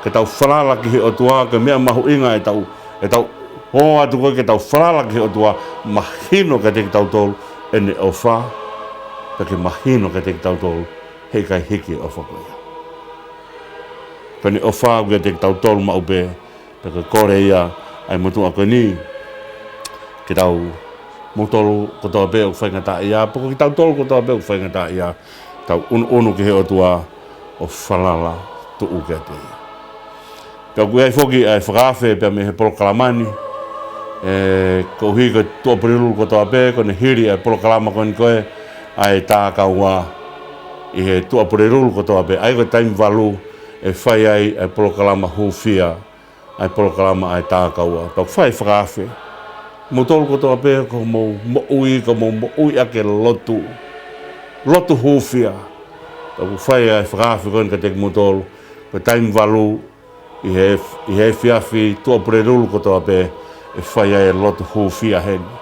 ke tau falala ki he ʻOtua, ko e meʻa mahuʻinga ʻetau, ʻetau ō atu ko ē ke tau falala ki he ʻOtua, mahino kiate kitautolu ʻene ʻofa, pea ke mahino kiate kitautolu heʻikai hiki e ʻofa ko ia. Ko ʻene ʻofa ʻoku ʻiate kitautolu maʻu pē, pea ko e kole ia ʻa e motuʻa ko eni, ke tau, moutolu kotoa pē ʻoku faingataʻaʻia, pe ko kitautolu kotoa pē ʻoku faingataʻaʻia, tau ʻunuʻunu ki he ʻOtua ʻo falala tuʻu kiate ia. Pea ʻoku ʻi ai foki ʻa e fakaafe pea mei he polokalama ni, ē, koeʻuhi ko e Tuʻapulelulu kotoa pē, ko ʻene hili ʻa e polokalama ko eni ko ē ʻa e tākaua ʻi he Tuʻapulelulu kotoa pē, ʻa ia ko e taimi valu ʻe fai ai ʻa e polokalama hūfia, ʻa e polokalama ʻa e tākaua. Pea ʻoku fai e fakaafe. Moutolu kotoa pē ko hoʻomou moʻui, ko hoʻomou moʻui ʻaki e lotu, lotu hūfia. Pea ʻoku fai ʻa e fakaafe ko eni kiate kimoutolu, ko e taimi valu ʻi he, ʻi he efiafi Tuʻapulelulu kotoa pē, ʻe fai ai e lotu hūfia heni.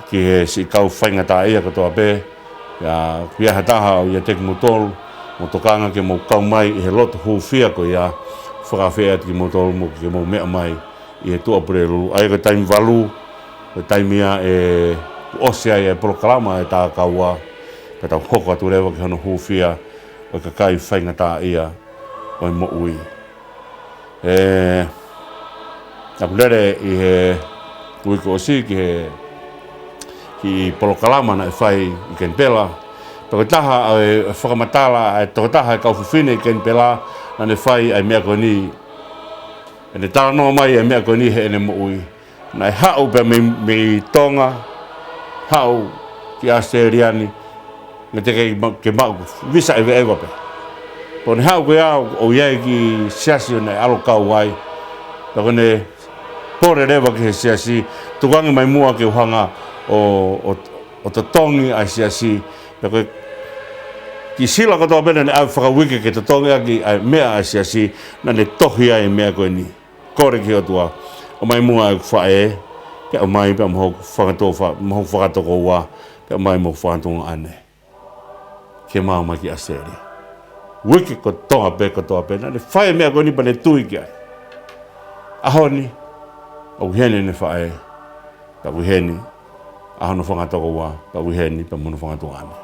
ki he siʻi kau faingataʻaʻia kotoa pē, ʻa ia ʻoku ʻi ai ha taha ʻoku ʻiate kimoutolu, mou tokanga ke mou kau mai ʻi he lotu hūfia ko ia, fakaafeʻi atu kimoutolu mo ke mou meʻa mai ʻi he Tuʻapulelulu. ʻA ia ko e taimi valu, ko e taimi ia ʻe ʻosi ai e polokalama ʻa e Takaua, pea tau hoko atu leva ki hono hūfia ʻo e kakai faingataʻaʻia ʻo e moʻui. ʻE, naʻa ku lele ʻi he uike kuo ʻosi ki he, ki he polokalama naʻe fai ʻi Kenipela. Pea ko e taha ʻo e fakamatala ʻa e tokotaha ʻo e kau fefine ʻi Kenipela naʻa ne fai ʻa e meʻa ko eni. ʻEne talanoa mai ʻa e meʻa ko eni heʻene moʻui. Naʻe haʻu pē mei, mei Tonga, haʻu ki ʻAositelēlia ni, naʻe teʻeki ai ma-, ke maʻu visa ʻeveʻeva pē. Pea ko ʻene haʻu ko ia ʻo ʻi ai e kiʻi siasi ʻo ne ʻalu ʻo kau ai. Pea ko ʻene pole leva ki he siasi, tukuange mai muʻa ke u hanga ʻo, ʻo, ʻo totongi ʻa e siasi. Pea ko e kiʻi sila kotoa pē naʻa ne ʻave fakauike ke totongi ʻaki ʻa e meʻa ʻa e siasi, naʻa ne tohi ai e meʻa ko eni. Kole ki he ʻOtua, ʻomai muʻa ʻeku faʻē, pea ʻomai pea mo hoku fanga tokoua, mo hoku fanga tokoua, pea ʻomai mo hoku fanga tuongaʻane ke mau ō mai ki ʻAositelēlia. Uike kotoa pē, kotoa pē, naʻa ne fai e meʻa ko eni pea ne tui ki ai. ʻAho ni, ʻoku ʻi heni ʻene faʻē, pea ʻoku ʻi heni ʻa hono fanga tokoua, pea ʻoku ʻi heni pea mo hono fanga tuongaʻane.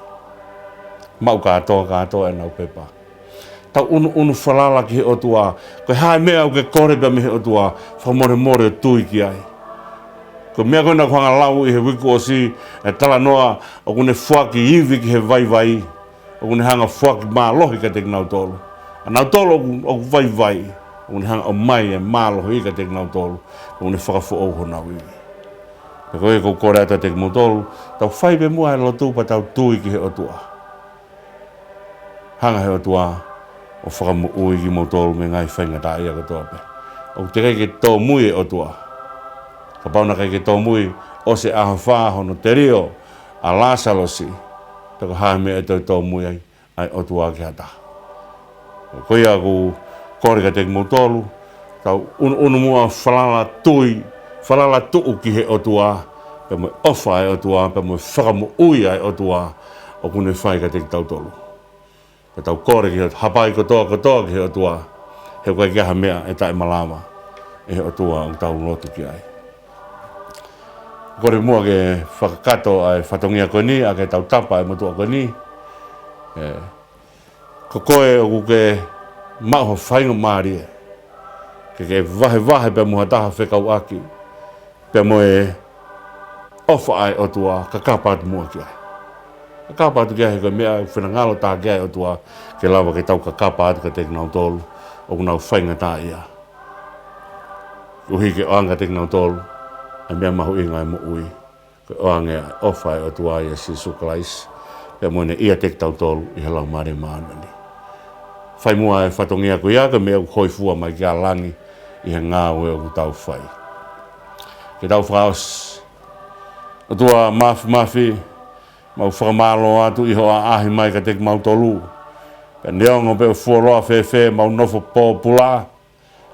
Maʻu kātoa, kātoa ʻenau pepa. Tau ʻunuʻunu falala ki he ʻOtua. Ko e hā e meʻa ʻoku ke kole pea mei he ʻOtua, fakamolemole ʻo tui ki ai. Ko e meʻa ko ē naʻa ku hanga ʻo lau ʻi he uike kuo ʻosi, e talanoa ʻoku ne foaki ivi ki he vaivai, ʻoku ne hanga ʻo foaki mālohi kiate kinautolu. ʻA nautolu ʻoku, ʻoku vaivai, ʻoku ne hanga ʻo ʻomai e mālohi kiate kinautolu, ʻoku ne fakafoʻou honau ivi. Pea ko ia ʻoku ou kole atu kiate kimoutolu, tau fai pē muʻa e lotu pea tau tui ki he ʻOtua. Hanga he ʻOtua ʻo fakamoʻui kimoutolu mei he ngaahi faingataʻaʻia kotoa pē. ʻOku teʻeki ai ke tōmui e ʻOtua. Kapau naʻe ʻikai ke tōmui, ʻosi e ʻaho fā hono telio ʻa Lāsalosi, pea ko e hā e meʻa ʻe toe tōmui ai ʻa e ʻOtua ki ha taha? Ko ia ʻoku ou kole kiate kimoutolu, tau ʻunuʻunu muʻa ʻo falala tui, falala tuʻu ki he ʻOtua, pea mo e ʻofa ʻa e ʻOtua, pea mo e fakamoʻui ʻa e ʻOtua ʻoku ne fai kiate kitautolu. Pea tau kole ki he ʻOtua, hapai kotoa kotoa ki he ʻOtua, he ʻoku ʻikai ke ʻi ai ha meʻa ʻe taʻemalava ʻe he ʻOtua ʻoku tau lotu ki ai. Kole muʻa ke fakakakato ʻa e fatongia ko eni, ʻa e tautapa ʻa e motuʻa ko eni. ʻE, ko koe ʻoku ke maʻu ha faingamālie ke ke vahevahe pea mo ha taha fekauʻaki pea mo e ʻofa ʻa e ʻOtua, kakapa atu muʻa ki ai. Kakapa atu ki ai, he ko e meʻa ʻoku finangalo taha ki ai e ʻOtua, ke lava ke tau kakapa atu kiate kinautolu ʻoku nau faingataʻaʻia. Koeʻuhi ke ʻoange kiate kinautolu ʻa e meʻa mahuʻinga ʻo e moʻui, ke ʻoange ʻa e ʻofa ʻa e ʻOtua ʻia Sīsū Kalaisi, pea mo ʻene ʻiate kitautolu ʻi he Laumālie Māʻoniʻoni. Fai muʻa e fatongia ko ia, ko e meʻa ʻoku hōifua mai ki ai ʻa langi ʻi he ngāue ʻoku tau fai. Ke tau fakaʻosi. ʻOtua Māfimafi, mau fakamālō atu ʻi hoʻo ʻaʻahi mai kiate kimautolu. Pea neongo pe ʻoku fuoloa fēfē ʻemau nofo pōpula,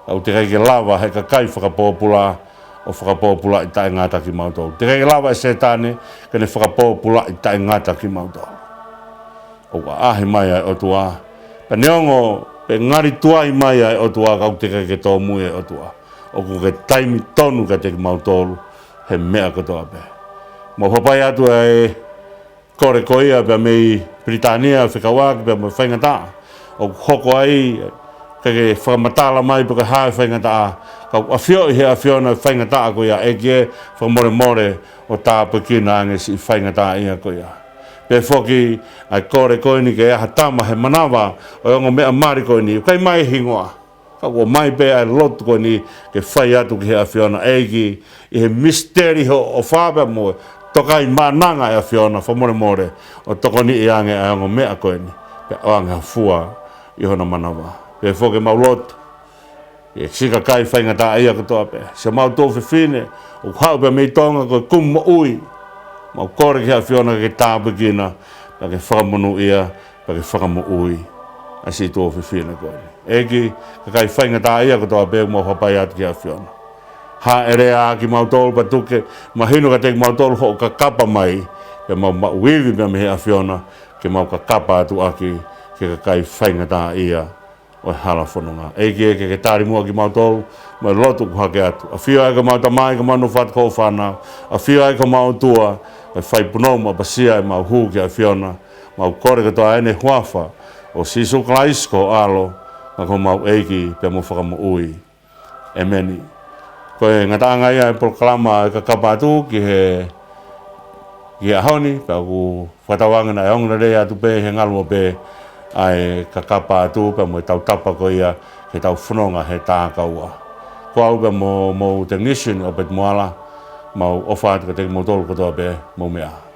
ka ʻoku teʻeki ai ke lava ʻe he kakai fakapōpula ʻo fakapōpulaʻi taʻengata kimautolu. Teʻeki ai ke lava ʻe Sētane ke ne fakapōpulaʻi taʻengata kimautolu. ʻOku ʻaʻahi mai ʻa e ʻOtua. Pea neongo pe ngali tuai mai ʻa e ʻOtua, ka ʻoku teʻeki ai ke tōmui ʻa e ʻOtua. ʻOku ke taimi tonu kiate kimautolu he meʻa kotoa pē. Mau hapai atu ʻa e kole ko ia pea mei Pilitānia fekauʻaki pea mo e faingataʻa ʻoku hoko ai, ke ke fakamatala mai pe ko e hā e faingataʻa. Ka ʻoku ʻafioʻi ʻe he ʻAfiona e faingataʻa ko ia, ʻEiki ē, fakamolemole ʻo tāpuekina ange siʻi faingataʻaʻia ko ia. Pea foki ʻa e kole ko eni ke ʻi ai ha tama he manava ʻo e ongo meʻa mali ko eni, ʻoku ʻikai ʻomai e hingoa. Ka ʻoku ʻomai pē ʻa e lotu ko eni ke fai atu ki he ʻAfiona, ʻEiki, ʻi he misiteli hoʻo ʻofa pea mo e tokaimaʻananga ʻa e ʻAfiona, fakamolemole ʻo tokoniʻi ange ʻa e ongo meʻa ko eni, pea ʻoange ha fua ʻi hona manava. Pea foki mau lotu ki he siʻi kakai faingataʻaʻia kotoa pē. Siʻomau tuofefine ʻoku haʻu pē mei Tonga ko e kumi moʻui. Mau kole ki he ʻAfiona ke tāpuekina, pea ke fakamonūʻia, pea ke fakamoʻui ʻa siʻi tuofefine ko eni. ʻEiki, kakai faingataʻaʻia kotoa pē ʻoku mau hapai atu ki he ʻAfiona. Hāʻele ā kimautolu pea tuku ke mahino kiate kimautolu hoʻo kakapa mai, pea mau maʻu ivi mei he ʻAfiona, ke mau kakapa atu ʻaki ki he kakai faingataʻaʻia ʻo e hala fononga. ʻEiki ē, ke ke tali muʻa kimautolu, mo e lotu ʻoku hake atu. ʻAfio ai ko homau Tamai, ko homau nofo atu ko hoʻo fānau. ʻAfio ai ko homau ʻOtua, ʻa e fai punou mo ʻapasia ʻemau hū ki he ʻAfiona, mau kole kotoa ʻi he huafa ʻo Sīsū Kalaisi ko ho ʻAlo, ko homau ʻEiki pea mo Fakamoʻui. ʻĒmeni. Ko e ngataʻanga ia e polokalama ʻa e kakapa atu ki he, ki he ʻaho ni, pea ʻoku fakatauange naʻe ongo lelei atu pē he ngaluope ʻa e kakapa atu pea mo e tautapa ko ia ke tau fononga he tā kaua. Ko au pea mo, mo e tekiniseni ʻo Peti Moala, mau ʻofa atu kiate kimoutolu kotoa pē, mou meʻa ā.